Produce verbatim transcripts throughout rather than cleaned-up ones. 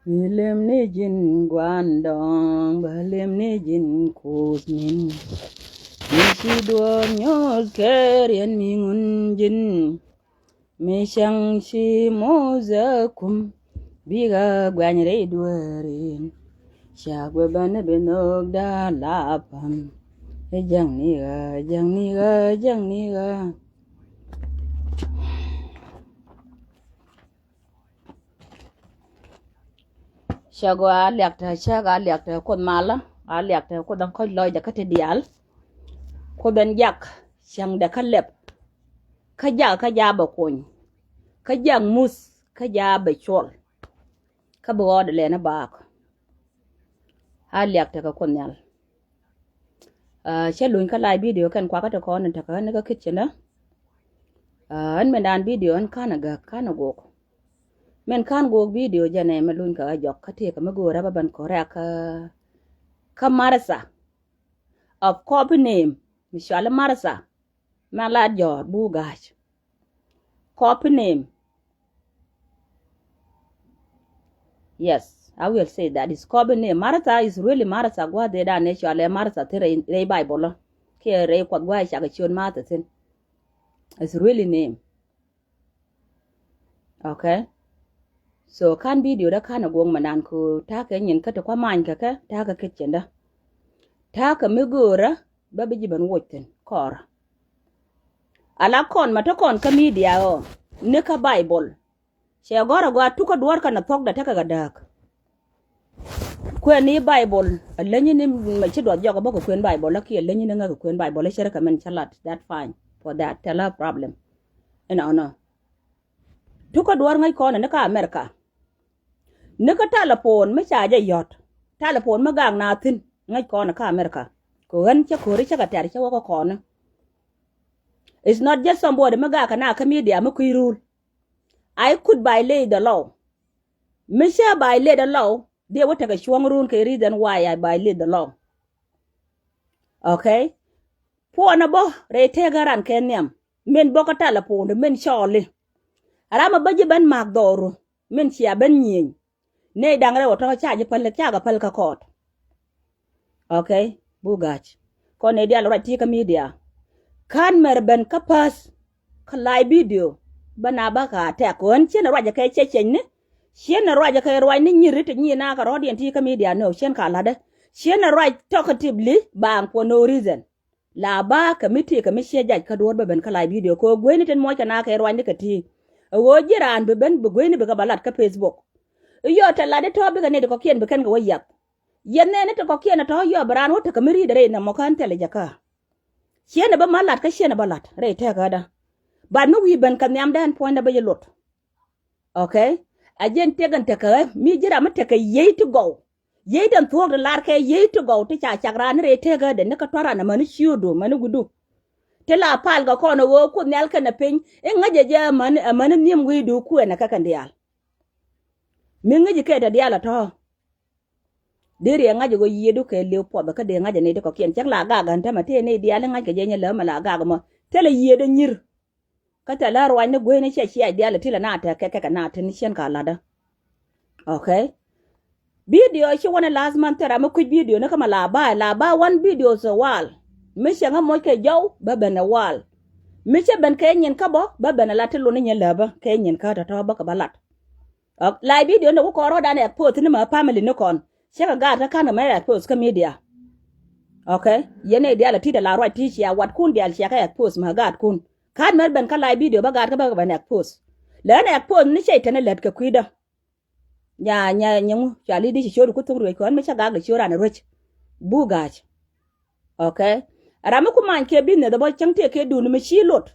Bi lem ni ji̱n gua̱ndɔɔŋ, ba lem ni ji̱n kuuth min. Mi ci duɔ̱ɔ̱r nyuɔ̱th kɛ riɛn mi ŋun ji̱n. Mi cäŋ ci Muthɛ kum, bikɛ guany rɛy dueerin. Ca guɛ bän bi nhökda la pam. Ɛ jäŋni ɣä, jäŋni ɣä, jäŋni ɣä. Cɛ gɔaa, a liak te cäk, a liak te Kuoth malä, a liak te Kuoth ɛn kɔ̱c lɔcdɛ kä ti diaal. Kuoth ɛn jak cäŋdɛ kä lɛp. Kä jak kä ja bɛ kuny. Kä jak muth kä ja bɛ cuɔl. Kä bi ɣɔɔdɛ lɛn a baak. A liak tekɛ Kuoth Nhial. Ah, cä luny kä live video kɛn kuakä ti kɔn in tekɛ ɣän ni kä kitchen dä. Ah, ɛn min daan video ɛn ka̱n a gäk ka̱n a gok. Min ka̱n gok video jɛn ɛ mɛ luny kä ɣä jɔk kä tëëkä mi go̱o̱rä bä ben correct kä, kä Martha. Of copy name mi cɔali Martha. Mɛ la jɔɔr bu ga̱a̱c. Copy name. Yes, I will say that is copy name. Martha is really Martha. Gua̱a̱th dee dan ni cɔalɛ Martha thin rɛy, rɛy Bible lɔ. Kiɛ rɛy Kuɔth gua̱a̱c cakɛ ciöt Martha thin. It's really name. Okay. So ka̱n video dä ka̱n a guɔ̱ŋ mɛ nan ku ta̱a̱ kɛ nyin kä ti kua̱ many kɛ kɛ ta̱a̱ kɛ kitchen dä. Ta̱a̱ kɛ mi göörä bä bi ji̱ ben woc thi̱n kɔɔrä. Ala kɔn ma te kɔn kä media ɔ ni kä Bible. Cɛ gɔ̱r a gɔaa tukä duɔ̱ɔ̱r kɛn a thuɔ̱kdɛ tekɛ kɛ dääk. Kuɛn ni Bible a leny ni mɛ ci duɔth jɔk a bä kɛ kuën Bible la kiɛ leny ni ŋäk kɛ kuën Bible la cɛ recommend cä lat, that fine for that, tɛ la problem. Inɔnɔ. Tukä duɔ̱ɔ̱r ŋäc kɔn ni kä America. Ni kä telephone mi ca jɛ yɔ̱t. Telephone mi gak na thi̱n ŋäc kɔn kä America. Kɛ ɣän cä ko̱ri cä kɛ tɛr cä wä kä kɔn. It's not just somebody mi gak kɛ na kä media mi kui̱ rul. I could violate the law. Mi cä violate the law, dee wä tekɛ cuɔ̱ŋ run kɛ reason why I violate the law. Okay? Puɔnɛ bä rɛy tëëkä ran kɛ nhiam. Min bä kä telephone, min cɔɔli. Ram a bä ji̱ ben mak dhɔru. Min cia ben nyieny. Nɛy da̱ŋ rɛw a tɔ̱ ca ji̱ päl, ca kɛ päl kä court. Okay, bu ga̱a̱c. Kɔn nɛy diaal ruac ti kä media. Ka̱n mɛr ben kä pa̱th kä live video. Bä na bä ka tɛk ɣän cien ruac kɛ cɛ cɛny ni. Cien ruac kɛ ruac ni nyiri ti nyi na kɛ rɔ̱diɛn ti kä media ni ɣän cien ka la̱tdä. Cien ruac talkatively baaŋ for no reason. La ba kɛ mi ti kɛ mi ciɛ jac kä duɔ̱ɔ̱r bä ben kä live video kɛ ɣöö gueyni tin muɔc kɛ na kɛ ruacni kɛ ti. Ɛ ɣöö ji̱ raan bi ben bi gueyni bikɛ ba lat kä Facebook. Iyɔ tɛ lat itɔ̱ bikɛ nɛy ti kɔ̱kiɛn bi kɛn kɛ wä yath. Yɛn nɛɛni ti kɔ̱kiɛn itɔ̱ yɔ bi raan wä tekɛ mi ri̱i̱dɛ rɛy nɛmɔ kä ɛn thilɛ jɛ kä. Ciɛn ɛ bä ma lat kä ciɛn ɛ bä lat rɛy tɛɛkädä. Bat mi wi̱i̱ ben kɛ nhiamdä ɛn puɔ̱nydä bä yɛ lot. Okay. A jiɛn tiɛk ɛn tekɛ ɣä mi ji̱ ram mi tekɛ yiey ti gɔw. Yiey tɛn thuɔ̱ɔ̱k ti lar kɛ yiey ti gɔw ti ca cak raan ni rɛy tëëkädɛ ni kä tua̱r ran amäni ciöödu amäni wi̱du. Ti la pal kɛ kɔn ɛ ɣöö Kuoth Nhial kɛnɛ piny i̱ ŋäcɛ jɛ amäni, amäni nhiam wi̱i̱du kuɛnɛ kɛ kɛn diaal. Mi ŋäci kɛ tɛ diaal ɛ tɔ̱. Dee riɛ ŋa̱c ɛ ɣöö yiëëdu kɛ liw puɔth kä dee ŋa̱c ɛ nɛy ti kɔ̱kiɛn cäŋ la gak ɣän tämɛ tëë nɛy diaal i̱ ŋa̱c kɛ jɛ nyɛ läämɛ la gak ɛmɔ thilɛ yiëëdä nyir. Kä thilɛ ruacni gueyni cɛ ciac diaal ɛ ti lɛ na tɛk kɛ kɛ kɛ na tin cien ka la̱tdä. Okay. Video ci wani last month thil ram mi kui̱c video ni kä ma la ba la ba one video a while. Mi cɛ ŋä moc kɛ jɔw bä ben a while. Mi cɛ ben kɛ nyin kä bä bä ben a lat ti luni nyɛ lääbä kɛ nyin kä tɔ̱tɔ̱ bä kɛ bä lat. Ɔ, live video ni wä kɔn rɔ̱ dan expose ni ma family ni kɔn. Cɛ kɛ gaat kä ka̱n kɛ mɛ expose kä media. Okay. Yɛn ni diaal a ti dɛ la ruac ti cia wat kun diaal cia kɛ expose ma gaat kun. Ka̱n mɛ ben kä live video bä gaat kä bä kɛ ben expose. Lɛ ni expose ni cɛ itɛn lät kɛ kui̱dä. Nya, nya, nyaŋu ca li di ci ciöt ku thok ruec kɔn mi ca gak di ciöt ran ruec. Bu gac. Okay. Ram mi ku many kɛ business bä cäŋ tëë kɛ dun mi ci lot.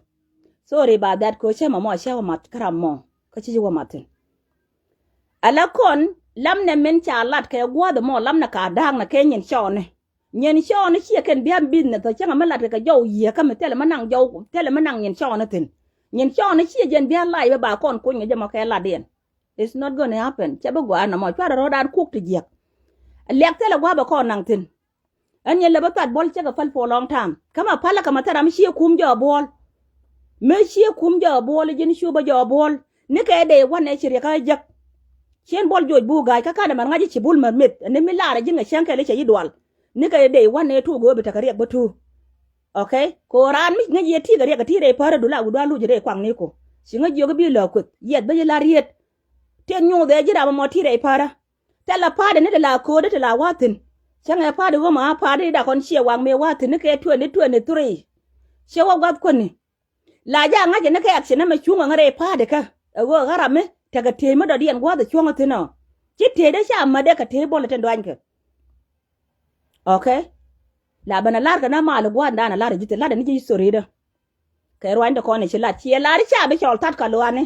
Sorry about that kɛ cä ma mɔ cä wä mat kä ram mɔ kä ci ci wä mat thin. Ala kɔn lam nɛ min ca lat kɛ gua̱th mɔ lam nɛ ka da̱a̱k nɛ kɛ nyin cɔɔni. Nyin cɔɔni ciɛ kɛn biam business tɔ cäŋ mi lat kɛ kɛ jɔw yiëë kä mi thilɛ mi naŋ jɔw thilɛ mi naŋ nyin cɔɔni thin. Nyin cɔɔni ciɛ jɛn biam lac bä ba kɔn kuny kɛ jɛ mɔ kɛ lat diɛn. It's not gonna happen. Cɛ bi gɔaa nɔmɔ cuarɛ rɔ̱dan kuk ti jiɛk. Liak thilɛ gua̱a̱ bɛ kɔn naŋ thi̱n. Ɛn yɛn lɛ bä that buɔl cɛ kɛ päl for a long time. Kä ma pälä kɛ ma thil ram mi ciɛ kum jɔɔ buɔl. Mi ciɛ kum jɔɔ buɔl ji̱n cu bä jɔɔ buɔl. Ni kɛ dee wanɛ ci riɛk kä jek. Cien buɔl joc buk ga̱a̱c kä ka̱n ɛmɛn ŋa̱c i̱ ci bul mɛ mith ni mi laarɛ ji̱n kɛ cäŋ kɛl i̱ cɛ yi dual. Ni kɛ dee i̱ wan ëë tuuk ɣöö bi tekɛ riɛk bä tuuk. Okay. Kɛ ɣöö raan mi ŋäc yɛ ti̱i̱ kɛ riɛk kɛ ti̱i̱ rɛy pärä dula wi̱cdua luc rɛy kuakniku. Ci ŋäc jiök i̱ bi lääk kueth yiɛth bä ji̱ la̱r yet. Tëë nyuuth ɛ ji̱ ram ɛmɔ ti̱i̱ rɛy pärä. Thilɛ pa̱a̱t ɛn ni ti la ko̱o̱dä ti la wa̱thi̱n. Cäŋɛ pa̱a̱t i̱ ɣöö ma pa̱a̱t i̱ dakɔn ciɛ waŋ mëë wa̱thi̱n ni kɛ twenty twenty-three. Ciɛ wä gua̱th kuäni. La jaak ŋa̱c ni kɛ action ɛmɛ cuŋ ɛŋä rɛy pa̱a̱t ikä. Ɛ ɣöö ɣä ram mi tekɛ tiey mi dɔ̱diɛn gua̱th ɛ cuɔ̱ŋ ɛ thi̱n ɔ. Ci tiey dee ca mätdɛ kɛ tiey buɔl ɛ tin duanykɛ. Okay. La ben a lar kɛ na mal gua̱a̱r dan a lar ji̱ ti lar ni ji̱ history dä. Kɛ ruany de kɔn i̱ ci lat ci lar ca bi cɔl that ka luani.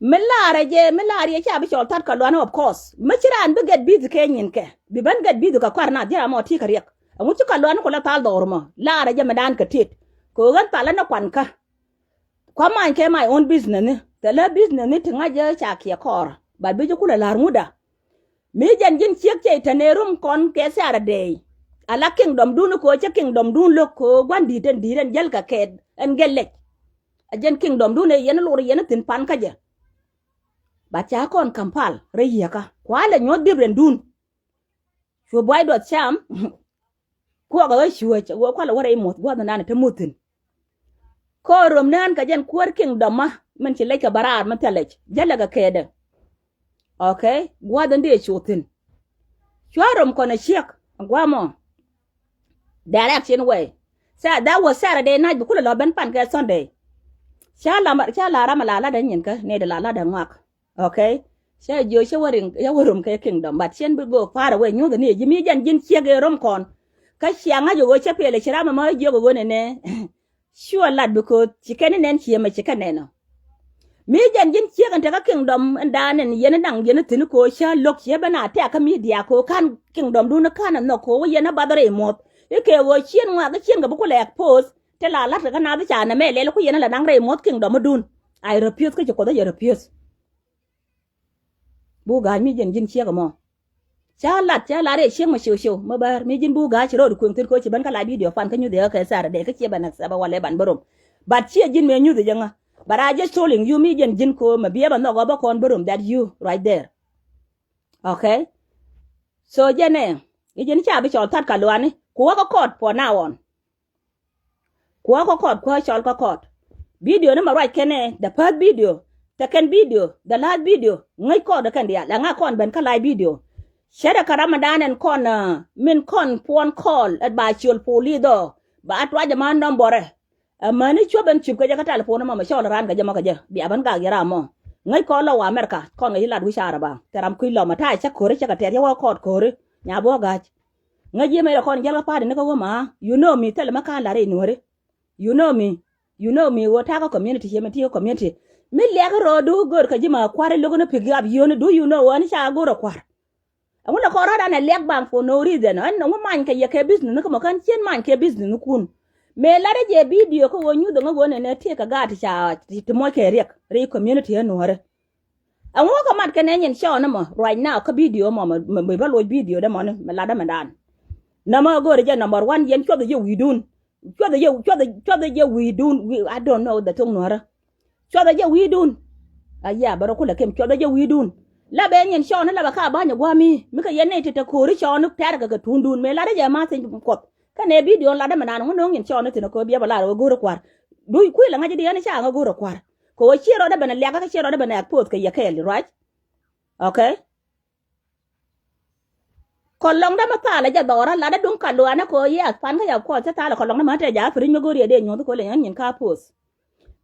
Mi lar jɛ mi lar yɛ ca bi cɔl that ka luani, of course. Mi ci ran bi get busy kɛ nyin kɛ bi ben get busy kɛ kuar na jɛ ram mɔ ti kɛ riɛk. Ɛŋu ci ka luani ku la thal dhɔr mɔ lar jɛ mi dan kɛ tit. Kɛ ɣän thal ni kuan kä. Kua many kɛ my own business ni. Thilɛ business ni ti ŋa̱c jɛ ca kiɛ kɔɔr. But bi ji̱ kulɛ la̱r ŋuda. Mi jɛn ji̱n ciek cɛ itɛn ɛ rom kɔn kɛ Saturday. Ala kingdom dun ko cɛ kingdom dun lo̱k ko gua̱n di̱t ɛn di̱t ɛn jäl kɛ kɛɛt ɛn gɛl lɛc. A jɛn kingdom dun ɛ yɛn lor yɛn thi̱n pan kä jɛ. But ca kɔn kampal rɛ yiëkä kua lɛ nyuɔ̱th dip rɛn dun. Cu buay duɔth cam. Kuɔk ɛ ɣä cuäc ɛ ɣöö kualɛ wä rɛy muɔth gua̱th nan ɛ te muth thi̱n. Kɔɔr rom nään kɛ jɛn kuäär kingdom ma min ci lec kɛ baraar mi thilɛ lec jälɛ kɛ kɛɛdɛ. Okay. Gua̱th in dee cu thi̱n. Cua rom kɔn ɛ ciek gua̱mɔ. Direction way. Sa that was Saturday night bi kulɛ lɔ ben pan kɛ Sunday. Ca lam ca la ram a la lat ɛ nyin kä nɛy de la lat ɛ ŋuak. Okay. Cɛ jiö cɛ wä rim cɛ wä rom kɛ kingdom but cien bi go far away nyuth ni ji̱ mi jɛn ji̱n ciek ɛ rom kɔn. Kä cia ŋa̱c ɛ ɣöö cɛ pɛl ɛ ci ram ɛmɔ jiök ɛ ɣöö nɛnɛ. Cuɛ lat because ci kɛn ni nɛn ciemɛ ci kɛ nɛn ɔ. Mi jɛn ji̱n ciek ɛn tekä kingdom ɛn daan ɛn yɛn daŋ yɛn thi̱n ko cä lo̱k ciɛ ben a tɛ̈k kä media ko ka̱n kingdom dun ka̱n ɛ nhɔk ko wä yɛn ɛ bath rɛy muɔth. Ikɛ ɣöö cien ŋɔak kä cien kɛ bi kulɛ expose. Te la lat kɛ kä nath ca nɛmɛ lɛl ku yɛn ɛ la naŋ rɛy muɔth kingdom dun. I refuse kä ci kuɔth ɛ yɛ refuse. Buk ga̱a̱c mi jɛn ji̱n ciek ɛmɔ. Ca lat ca lat rɛy ciek mɛ ciw ciw mɛ bäär mi ji̱n buk ga̱a̱c ci ro̱o̱d kuëŋ thi̱n ko ci ben kä la video pan kä nyuth yɛ kä kɛ Saturday kä ciɛ ben accept wala ban bä rom. But ciɛ ji̱n mɛ nyuth yɛ ŋä. But I just telling you mi jɛn ji̱n ko mɛ biɛ bɛ nhɔk ɔ bä kɔn bä rom that you right there. Okay. So jɛn ɛ i̱ ji̱n ca bi cɔl that ka luani ku wä kä court for now on. Kuɔ kä court kuɔ cɔl kä court. Video ni ma ruac kɛn ɛ the first video. Second video, the last video. Ŋäc court kɛn diaal ɛŋa kɔn ben kä live video. Cɛ dɛ kä ramadan ɛn kɔn min kɔn phone call ɛt ba ciöl police ɔ ba tuac ɛma number ɛ. Ɛmäni cuɔp ɛn cup kɛ jɛ kä telephone ɛmɔ mɛ cɔl ran kɛ jɛ mɔ kɛ jɛ bia ben gak yɛ ram mɔ. Ŋäc kɔn lɔ wa America kɔn ŋäc ilat wi̱c araba tɛ ram kui̱ lɔmɔ ta̱a̱ cä ko̱ri cä kɛ tɛt yɛ wä court ko̱ri. Nya buɔ ga̱c. Ŋäc ji̱ mëë rɛ kɔn jiɛl kä pa̱a̱t ni kä wä ma you know me thilɛ mä ka̱n la̱r i̱ nuɔ̱ri. You know me. You know me ɣöö ta̱a̱ kä community ciɛ mi ti kä community. Mi liak rɔɔdu go̱o̱r kä ji̱ ma kua̱r i̱ lo̱k ni pick up yio̱ni do you know ɣän ca go̱o̱r ɛ kua̱r. Ɛŋu lɛ kɔn rɔ̱dan ɛ liak baŋ for no reason ɛn ɛŋu many kɛ yɛ kɛ business ni kä mɔ kän cien many kɛ business ni kun. Mëë la̱rä jɛ video kä ɣöö nyuth ɛŋä ɣöö nɛnɛ tiek kɛ gaat ti ca ti muɔc kɛ riɛk ri community ɛ nuɔ̱ri. Ɛŋu kä mat kɛnɛ nyin cɔɔn ɛmɔ right now kä video ɛmɔ mɛ bä loc video dɛ mɔni mɛ lat dämɛ dan. Nɔmɔ go̱o̱rɛ jɛ number one yɛn cuɔth jɛ wi̱i̱dun. Cuɔth jɛ cuɔth cuɔth jɛ wi̱i̱dun. I don't know the thong nuɔrä. Cuɔth jɛ wi̱i̱dun. Aya bɛ rɔ kulɛ kem cuɔth jɛ wi̱i̱dun. La bɛ nyin cɔɔn la bɛ ka ba̱ny guami mi kɛ yɛn nɛy ti te ko̱ri cɔɔn tɛr kɛ kɛ tundun mɛ lat jɛ ma thin kuɔth. Kɛnɛ video lat dämɛ dan ŋun no̱o̱ŋ nyin cɔɔn thin ko biɛ bɛ lar wä go̱o̱rɛ kuar. Du kui̱ la ŋa̱c di yɛn ca ŋä go̱o̱rɛ kuar. Kɛ ɣöö ciɛ rɔɔdɛ ben ɛ liak kä ciɛ rɔɔdɛ ben ɛ poth kɛ yɛ kɛɛl ruac. Okay. Kɔlɔŋdä mi thalɛ jɛ dhɔra latdä duŋ ka luanä kɛ ɣöö yɛ pan kä yɛ kuɔth cä thalɛ kɔlɔŋdä mi te ja̱ piric mi go̱o̱r yɛ dee nyuɔ̱th kɛ ɣöö lɛ nyɔ̱n nyin ka poth.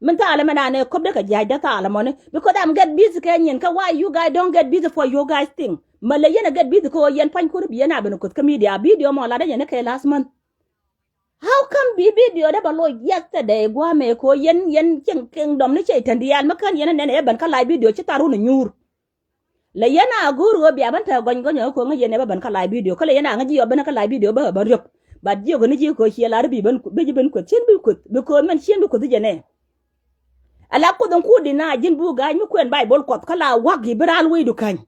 Min thalɛ mi naan ɛ köpdä kɛ jia̱cdä thalɛ mɔni because I'm get busy kɛ nyin kä why you guys don't get busy for you guys thing. Mɛ lɛ yɛn ɛ get busy kɛ ɣöö yɛn pa̱ny kun bi yɛn a ben kuth kä media video mɔ latdä yɛn kɛ last month. How come bi video dee bɛ loc yesterday guamɛ ko yɛn yɛn cieŋ kingdom ni cɛ itɛn diaal mi kän yɛn nɛn ɛ ben kä live video ci tharun nyuur. Lɛ yɛn a go̱o̱r ɣöö bia ben te gɔny gɔny ɛ ko ŋäc yɛn ɛ bä ben kä live video kä lɛ yɛn a ŋäc jiɔ ben kä live video bä ben riöp. But jiök ni ji̱ ko ciɛ lar bi ben bi ji̱ ben kueth cien bi kueth because mɛn cien bi kueth jɛ nɛ. Ala kuoth in kuut di na ji̱n buk ga̱a̱c mi kuɛn Bible kuɔth kä la wa̱k i̱ bi raal wecdu käny.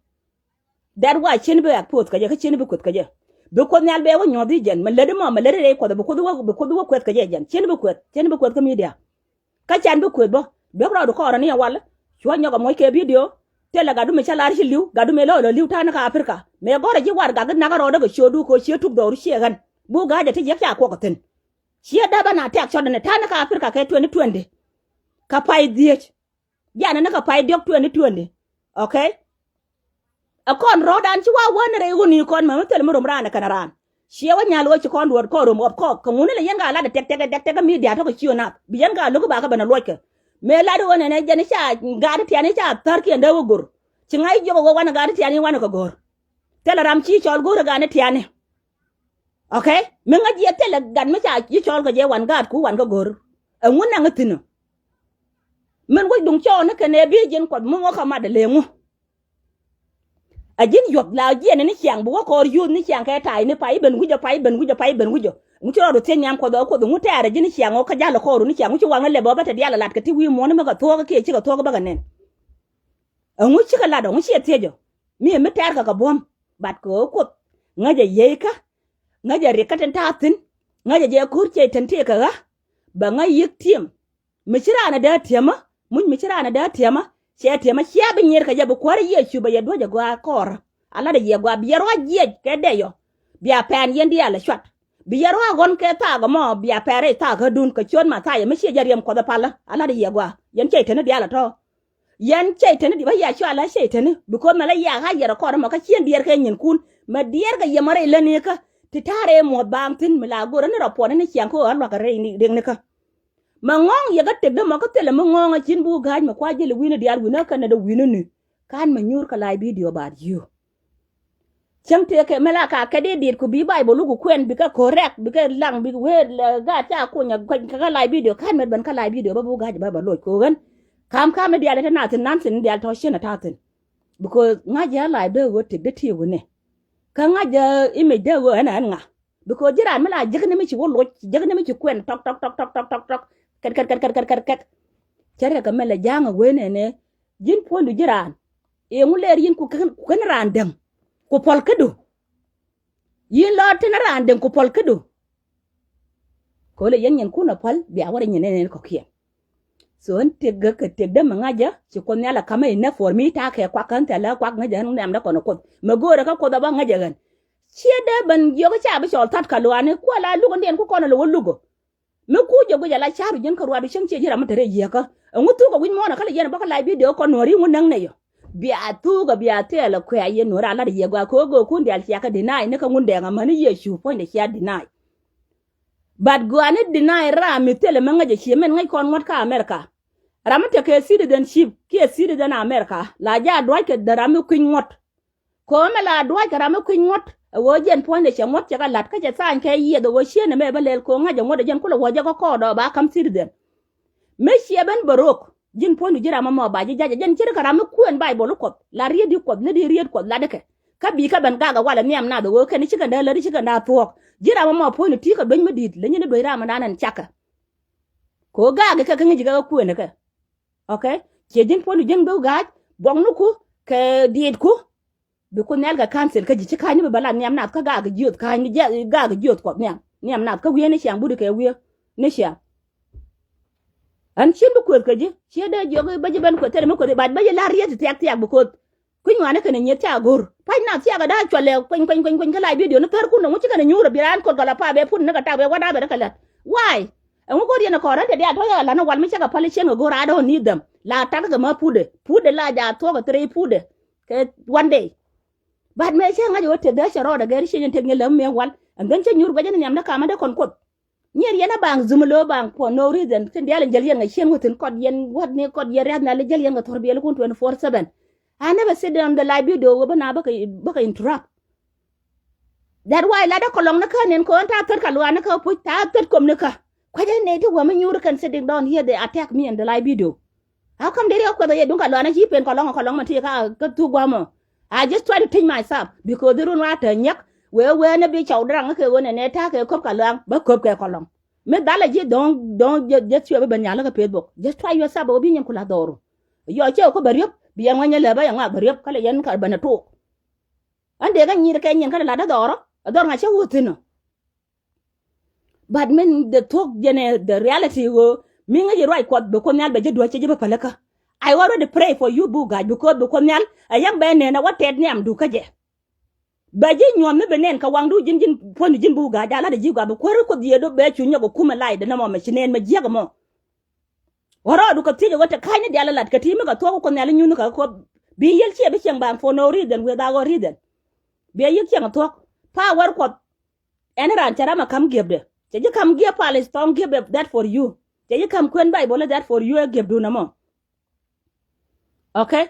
That why cien bi expose kä jɛ kä cien bi kueth kä jɛ. Bi kuoth nhial bɛ wä nyuɔth i̱ jɛn mɛ lätdi mɔ mɛ lätdi rɛy kuɔth bi kuoth wä bi kuoth wä kueth kä jɛ jɛn cien bi kueth cien bi kueth kä media. Kä can bi kueth bä duek rɔɔdu kɔɔrä ni ɛ wal. Cuɔ nyɔk ɛ muɔc kɛ video. Thilɛ gatdu mi cä lar ci li̱w, gatdu mi lɔ lɔ li̱w ta̱a̱ ni kä Africa. Mëë gɔ̱rä ji̱ war gak i̱ nakä rɔɔdä kɛ ciötdu kɛ ciö tuk dhɔru ciɛ ɣän. Buk ga̱a̱c ɛ ti jiäk ca kuɔk ɛ thi̱n. Ciɛ däpä na tɛk cɔt ɛn ɛ ta̱a̱ ni kä Africa kɛ twenty twenty. Kä pay dhiec. Janɛ ni kä pay diɔ̱k twenty twenty. Okay. Ɛ kɔn rɔ̱dan ci wa wä ni rɛy ɣöni kɔn mɛ mi thil mi rom raan ɛ kɛn raan. Ciɛ wä nyal wä ci kɔn duɔ̱ɔ̱r kɔn rom ɣɔp kɔk kɛ ŋuni lɛ yɛn ka lat ɛ tɛk tɛk tɛk tɛk mi dia̱t tɔ̱ kɛ ciö nath bi yɛn ka lo̱k ba kä ben ɛ luɔckɛ. Mëë lat ɣöö nɛnɛ jɛn ca gaat tiani ca thär kiɛn dee wä go̱r. Ci ŋa̱c jiök ɛ wä wanɛ gaat tiani wanɛ kɛ go̱r. Thilɛ ram ci cɔl go̱r ɛ gaat tiani. Okay. Mi ŋäc yɛ thilɛ gat mi ca ji̱ cɔl kɛ jɛ wan gaatku wan kä go̱r. Ɛŋu naŋ thi̱n ɔ? Min wec duŋ cɔɔni kɛn ɛ bi ji̱n kuɔth mi ŋuɔ̱k kä mat ɛ leŋu. A ji̱n yuɔth la jiɛn ni ciaŋ bi wä kɔɔr yuth ni ciaŋ kɛ tay ni pay ben wi̱cä pay ben wi̱cä pay ben wi̱cä. Ŋu ci rɔɔdu thiec nhiam kuɔth ɛ kuoth ŋu tɛɛr a ji̱n ciaŋ ɔ kä jal ɛ kɔɔru ni ciaŋ ŋu ci waŋ ɛ lɛp ɔ bä te dial ɛ lat kɛ ti wi̱i̱ muɔ̱ni mi kɛ thuɔɔk kiɛ cikɛ thuɔɔk bä kɛ nɛn. Ɛŋu cikɛ lat ɔ ŋu ciɛ thiec ɔ? Mi mi tɛɛr kɛ kɛ buɔ̱m. Bat kɛ ɣöö kuoth ŋäcɛ yieykä. Ŋäcɛ rikä tin ta̱a̱ thi̱n. Ŋäcɛ jɛ ko̱r ciey tin tëëkɛ ɣä. Bɛ ŋäc yiëk tiɛm. Mi ci raan ɛ dee tiɛmä muc mi ci raan ɛ dee tiɛmä. Cɛ tiɛmä cia bi nyier kɛ jɛ bi kuäärä Yecu bɛ yɛ duäc ɛ gɔaa kɔɔrä. A lat ɛ yɛ gɔaa bi yɛ ruac jiɛc kɛ dɛy ɔ. Bia pɛn yɛn diaal ɛ cuat. Bi yɛ ruac ɣɔn kɛ thaak ɛmɔ bia pɛn rɛy thaak ɣädun kɛ ciöt Mathayo mi ciɛ jɛ riɛm kuɔth ɛ palä a lat ɛ yɛ gɔaa yɛn cɛy teni diaal ɛ tɔ̱. Yɛn cɛy teni di bä yɛ cual a cɛy teni because mɛ la yɛ a ɣa̱c yɛ rɛ kɔn ɛmɔ kä ciɛn diɛɛr kɛ nyinkun mɛ diɛɛr kɛ yɛ mɔ rɛy länikä. Ti ta̱a̱ rɛy muɔ̱th baaŋ thi̱n mi la go̱rä ni rɔ puɔni ni ciaŋ kä ɣän luakä rɛy riɛknikä. Mɛ ŋɔ̱ŋ yɛ kä tëkdä mɔ kä thilɛ mi ŋɔ̱ŋ a cin buk ga̱a̱c mɛ kua jil wi̱ni diaal wi̱ni kä nɛ dee wi̱ni ni. Kan mɛ nyuur kä live video about you. Cäŋ tëëkɛ mi la ka kɛ di dit ku bi Baibol wuk kuɛn bikɛ correct bikɛ laŋ bikɛ wee gaat ca kuny a guac kä live video kan met ben kä live video bä buk ga̱a̱c bä bä loc ko ɣän. Kam kam mi dial ite na thin nan thin dial tɔ cin a ta thin. Because ŋa̱c jɛ live dee ɣöö tek dee tiek wunɛ. Kä ŋa̱c jɛ image dee ɣöö ɛn ɛn ŋa. Because ji̱ raan mi la jek ni mi ci wä loc jek ni mi ci kuɛn tɔk tɔk tɔk tɔk tɔk tɔk tɔk. Kɛt kɛt kɛt kɛt kɛt kɛt. Cɛ rɛ kɛ mɛ lɛ ja̱a̱ŋ a wen ɛnɛ. Ji̱n puɔ̱nydu ji̱ raan. Ëë ŋu lɛɛr yïn ku kän raan däŋ ku pɔl kädu. Yïn lɔɔr tin raan däŋ ku pɔl kädu. Kɛ ɣöö lɛ yɛn nyinkun a pɔl bia wä rɛy nyin nɛn kɔ̱kiɛn. So ɣän tëk gäk kɛ tëk dämɛ ŋa̱cä ci Kuoth Nhial a ka̱mä inɛ puɔr mi ta̱a̱ kɛ kuak kä ɣän thilɛ kuak ŋäcä ɣän nhiamdä kɔn Kuoth mɛ göörä kä Kuoth a bä ŋäcä ɣän. Ciɛ dee ben jiök ca bi cɔɔl tha̱t kɛ luaani kuɛ la luk in diɛn ku kɔn a lɛ wä luk ɔ. Mi kuc jɛ guic ala ca̱ru ji̱n kä ruaadu cäŋ ciɛ ji̱ ram mi te rɛy yieekä. Ɛŋu thukɛ wi̱c muɔ̱ɔ̱n kä lɛ yɛn bä kä live video kɔn nuɔ̱ɔ̱ri ŋun näŋ nɛ yɔ. Bia thukɛ bia thilɛ kuɛ a yɛn nuɔ̱ɔ̱ri ala rɛ yiëë gua kɛ ɣöö göökun diaal cia kɛ deny ni kä ŋun dɛɛŋ amäni Yecu puɔ̱nydɛ cia deny. But gua̱a̱ni deny ram mi thilɛ mi ŋäc a cie min ŋäc kɔn ŋuɔ̱t kä America. Ram mi tekɛ citizenship kiɛ citizen America la jaa dua̱ckɛ dee ram mi kui̱ny ŋuɔ̱t. Ko̱o̱mɛ la dua̱ckɛ ram mi kui̱ny ŋuɔ̱t ɛ ɣöö jiɛn puɔ̱nydɛ cɛ ŋuɔ̱t cɛ kɛ la̱t kä cɛ tha̱a̱ny kɛ yieth ɛ ɣöö cieen ɛmɛ bä lɛl ko̱o̱ŋ ŋa̱c ɛ ŋuɔ̱t ɛ jɛn kulɛ wuɔ̱c jɛ kä kɔɔdɔ ba ka̱m citizen. Mi ciɛ ben bä rok ji̱n puɔ̱nydu ji̱ ram ɛmɔ ba ji̱ ja̱c ɛ jɛn ce̱tkɛ ram mi kuën Baibol i̱ Kuɔth la riet i̱ Kuɔth lät i̱ riet Kuɔth lat ikɛ. Kä bi̱i̱ kä ben gak ɛ walɛ nhiam nath ɛ ɣöö kɛn i̱ cikɛn dee lät i̱ cikɛn dee thuɔ̱ɔ̱k. Ji̱ ram ɛmɔ puɔ̱nydu ti̱i̱ kɛ dueny mi di̱i̱t lɛ nyin i̱ dueny ram ɛndan ɛn cakɛ. Kɛ ɣöö gak ikɛ kɛ ŋi̱c ikɛ kɛ kuën ikɛ. Okay. Ciɛ ji̱n puɔ̱nydu ji̱n bi ga̱a̱c buɔ̱kniku kɛ diitku. Bi Kuoth Nhial kɛ cancel kä ji̱ ci ka̱a̱cni bi bä la nhiam nath kä gaak jiöth ka̱a̱cni gaak jiöth Kuɔth nhiam nhiam nath kä wiee ni ciaŋ budi kɛ wiee ni ciaŋ. Ɛn cin bi kueth kɛ ji̱ ciɛ dee jiök bä ji̱ ben kueth thilɛ mi kueth i̱ bac bä ji̱ la̱r riet ti thiak thiak bi kuoth. Kui̱ny ŋuani kɛn i̱ nyieth ca go̱r pa̱ny nath ciakɛ da̱a̱ cuɔlɛ kueny kueny kueny kueny kä live video ni thär kun nɔŋ ŋu ci kɛn i̱ nyuur ɛ bi raan kot kɛ la pa bɛ put ni kɛ tak bɛ wä da̱a̱ bɛ rɛ kɛ lät. Why? Ɛŋu go̱r yɛn ɛ kɔn rän te diaal tɔ̱ yɛ kɛ la̱t ni wal mi cä kɛ päl i̱ cieŋ kɛ go̱r a dɔ̱ŋ ni̱th däm la ta̱k kɛ mä putdɛ putdɛ la jaat thuɔ̱k ɛ thiree putdɛ kɛ one day. But mëë cä ŋa̱c ɛ ɣöö tëk dee cɛ rɔɔdɛ gɛr i̱ cieny ɛn tëk nyɛ läm mëë wal and then cä nyuur guɛc ɛn nhiamdä kamä dee kɔn kuoth. Nyier yɛn a baŋ zumä lo̱o̱ baŋ for no reason tin diaal in jäl yɛn ŋa cien wä thi̱n kɔt yɛn wät ni kɔt yɛn riath nhial i̱ jäl yɛn ŋa thuɔ̱r biɛl kun twenty four seven. I never sit on the live video ɣöö bä na bä kɛ bä kɛ interrupt. That why la dä kɔlɔŋ ni kä nin kɔn ta thät ka luaani kä puc ta thät kom ni kä. Kuecä ni ti wä mi nyuuri kɛn sitting down here they attack me in the live video. How come deri kä kuɛth a yɛ duŋ ka luaani ci pen kɔlɔŋ kɔlɔŋ ma ti ka kä thuk guamɔ. I just try to teach myself because di run wa te nyɛk wee wee ni bi cɔw diraŋ kɛ ɣöö nɛ nɛ ta kɛ köp ka luaŋ bä köp kɛ kɔlɔŋ. Mi dhalɛ ji̱ dɔ̱ŋ dɔ̱ŋ just try bi ben nyal kä Facebook just try yourself a wä bi nyin ku la dhɔru. Yɔ cɛ wä kä bä riöp bi yɛn ŋuɛnyɛ lɛ bä yɛ ŋuak bä riöp kä lɛ yɛn ka bä nɛ tuk. Ɣän dee kä nyir kɛ nyin kä dee lat dee dhɔrɔ ɛ dhɔr ŋa̱c cä wä thi̱n ɔ. But min the thuɔ̱k jɛn ɛ the reality ɣöö mi ŋäc i̱ ruac Kuɔth bɛ Kuoth Nhial bɛ ji̱ duäc cɛ ji̱ bä pälikä. I already pray for you Buk Ga̱a̱c, because bi Kuoth Nhial ɛ yɛn bɛ nɛn ɛ wä tɛt nhiamdu kä jɛ. Bɛ ji̱ nyuɔ̱th mi bi nɛn kɛ waŋdu ji̱n, ji̱n puɔ̱nydu ji̱n Buk Ga̱a̱c, a lat ɛ ji̱ gɔaa bi kuäär Kuoth Yiëëdu bɛ cu nyɔk ɛ kumɛ la̱cdɛ nɔmɔ mɛ ci nɛn mɛ jiäk ɛmɔ. Ɣän rɔɔdu kɛ thiec ɛ ɣöö te ka̱ny ni diaal ɛ lat kɛ ti mi kɛ thuɔ̱k Kuoth Nhial inyuth ni kɛ Kuoth, bi yiël ciɛ bi cieŋ baŋ for no reason, without reason. Bi a yiëk cieŋ ɛ thuɔ̱k. Power Kuɔth. Ɛn raan cɛ ram a ka̱m giɛpdɛ. Cɛ ji̱ ka̱m giɛp pal is thɔŋ giɛp that for you. Cɛ ji̱ ka̱m kuën Baibol that for you ɛ giɛpdun ɛmɔ. Okay.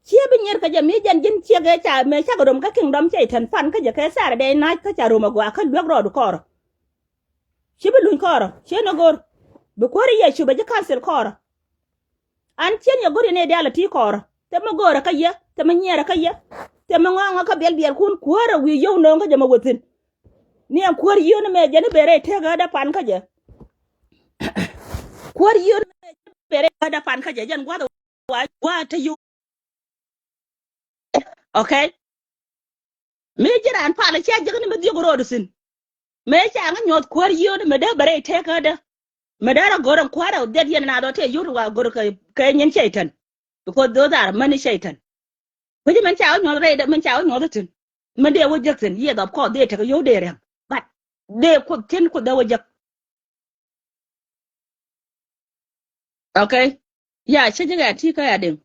Ciɛ bi nyier kä jɛ mi jɛn ji̱n ciek ëë ca mëë cakɛ rom kä kingdom Cɛy-tan pan kä jɛ kɛ Saturday night kä ca rom a gɔaa kä luek rɔɔdu kɔɔrɔ. Ci bi luny kɔɔrɔ, ciɛ ni go̱r. Bi kuäär Yecu bɛ ji̱ cancel kɔɔrɔ. An cien yɛ go̱r yɛ ni diaal a ti kɔɔrɔ. Themɛ go̱o̱rɛ kä yɛ, themɛ nyiɛɛrɛ kä yɛ. Themɛ ŋɔaŋɔ kä biɛl biɛlkun kuäärɛ wi̱i̱ yio̱w nööŋ kä jɛ mɛ wethin. Ni ɛn kuäär yio̱w ni mɛ jɛ ni ben rɛy tëëkä dee pan kä jɛ. Kuäär yio̱w ni mɛ jɛ ni ben rɛy tëëkä dee pan kä jɛ jɛn gua̱th wa wa te yio̱w. Okay. Mi ji̱ raan pal cia jiäk ni mi dhiök ro̱o̱du thi̱n. Mëë ca ŋä nyuɔ̱th kuäär yio̱o̱ni mëë dee bɛ rɛy tëëkädä. Mëë dee rɔ go̱r ɛn kuäärä dhiɛt yɛn na dhɔ tëë yio̱o̱ni wa go̱r kɛ, kɛ nyin Cɛy-tan. Because those are many Cɛy-tan. Kui̱ci mɛn ca wä nyuɔ̱th rɛydä mɛn ca wä nyuɔ̱th thi̱n. Mɛn dee wä jek thi̱n, yes, of course, dee tekɛ yio̱w dee rɛm. But dee Kuoth tin Kuoth dee wä jek. Okay. Ya, cä jɛ kɛ ti kä ya diŋ.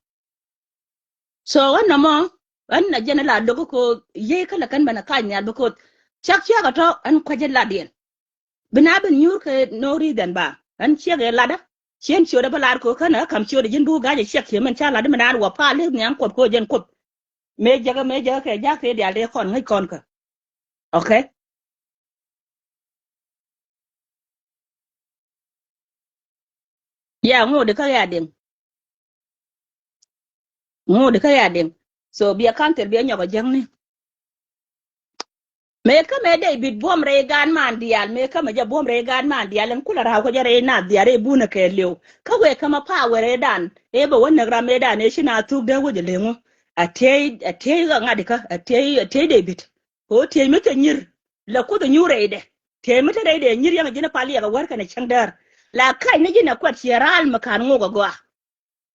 So ɣän nɔmɔ ɣän na jɛn la dok ko yey kä la kän bɛn a kac nhial bi Kuoth. Cak ciak a tɔ ɣän kuac jɛ la diɛn. Bi na ben nyuur kɛ no reason ba ɣän ciek ɛ latdä. Cien ciötdä bä lar ko känɛ ɣä ka̱m ciötdä ji̱n Buk Ga̱a̱c ɛ ciek kiɛ mɛn ca latdä mɛn an wä pal i̱ nhiam Kuɔth ko jɛn Kuoth. Mëë jäkä mëë jäkä kɛ ja̱k kɛ diaal dee kɔn ŋäc kɔn kä. Okay. Ya, ŋot di kä ya diŋ. Ŋot di kä ya diŋ. So bia cancel bia nyɔk a jäŋni. Mëë kä mëë David buɔ̱m rɛy gaat man diaal, mëë kä mɛ jɛ buɔ̱m rɛy gaat man diaal ɛn kulɛ ra̱a̱w kä jɛ rɛy naath diaal rɛy bunä kɛɛliw. Kä wëë kä mɛ power ëëdan ëë bɛ wä näk ram ëëdan ëë ci naath thuk dee wä jɛ leŋu. A tiey, a tiey ɣä ŋa̱t ikä, a tiey, a tiey David. Kɛ ɣöö tiey mi te nyir la Kuoth ɛ nyuur rɛydɛ. Tiey mi te rɛydɛ nyir yɛn a ji̱n ɛ pal yɛ kɛ wär kɛnɛ cäŋ däär. La kac ni ji̱n ɛ kuɛt ciɛ raal mi ka̱n ŋok ɛ gɔaa.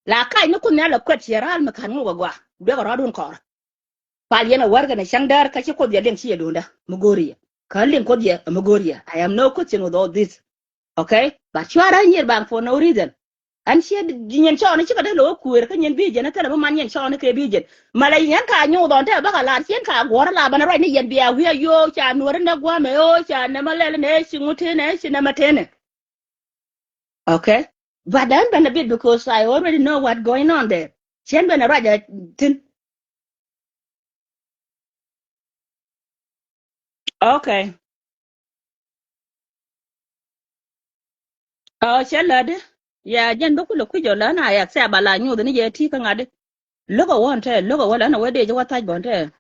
La kac ni Kuoth Nhial ɛ kuɛt ciɛ raal mi ka̱n ŋok ɛ gɔaa. Duekɛ rɔ̱dun kɔɔr. Pal yɛn ɛ wär kɛnɛ cäŋ däär kä ci Kuoth yɛ liŋ ci yɛ duundä mi go̱o̱r yɛ. Kä liŋ Kuoth yɛ mi go̱o̱r yɛ. I am no question with all this. Okay? But cuarä nyier baŋ for no reason. Ɛn ciɛ nyin cɔɔni cikɛ dee lo̱k kuëër kä nyin bi jɛn ɛ thilɛ bi man nyin cɔɔni kɛ bi jɛn. Malɛ yɛn ka nyuuth ɔn te bäkɛ lar ciɛn ka guɔ̱rä la bänɛ ruac ni yɛn bia wi̱i̱ a yo̱o̱k ca nuɔ̱ri nɛ gua̱a̱mɛ ɣöö ca nɛmɛ lɛl nɛ ci ŋut tenɛ ci nɛmɛ tenɛ. Okay. But ɛn bänɛ bit because I already know what going on there. Ciɛn bänɛ ruac ɛ thi̱n. Okay. Ɔ cɛ lätdi. Ya jɛn bä kulɛ kui̱c ɔ lä na yak thɛp a la nyuuth ni jɛ ti kä ŋa̱tdi. Lo̱k a wä ɛn tɛ lo̱k a wä lä na wä dee jɛ wä thac bä ɛn tɛ.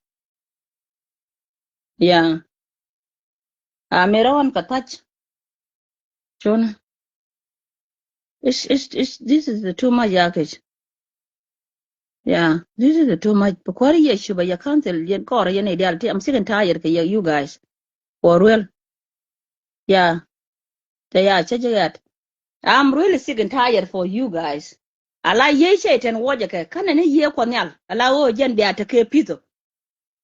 Ya. A mi rɔɔn kɛ thac. Cunä. It's, it's, it's, this is the too much yakic. Yeah, this is the too much. Bi kuäär Yecu bɛ yɛ cancel yɛn kɔɔr yɛn idial ti. I'm sick and tired kɛ yɛ you guys. For real. Yeah. Tɛ ya cä jɛ yat. I'm really sick and tired for you guys. Ala yee cɛ tɛn wä jɛ kɛ känɛ ni yee Kuɔth Nhial. Ala ɣöö jɛn bia tekɛ pith ɔ.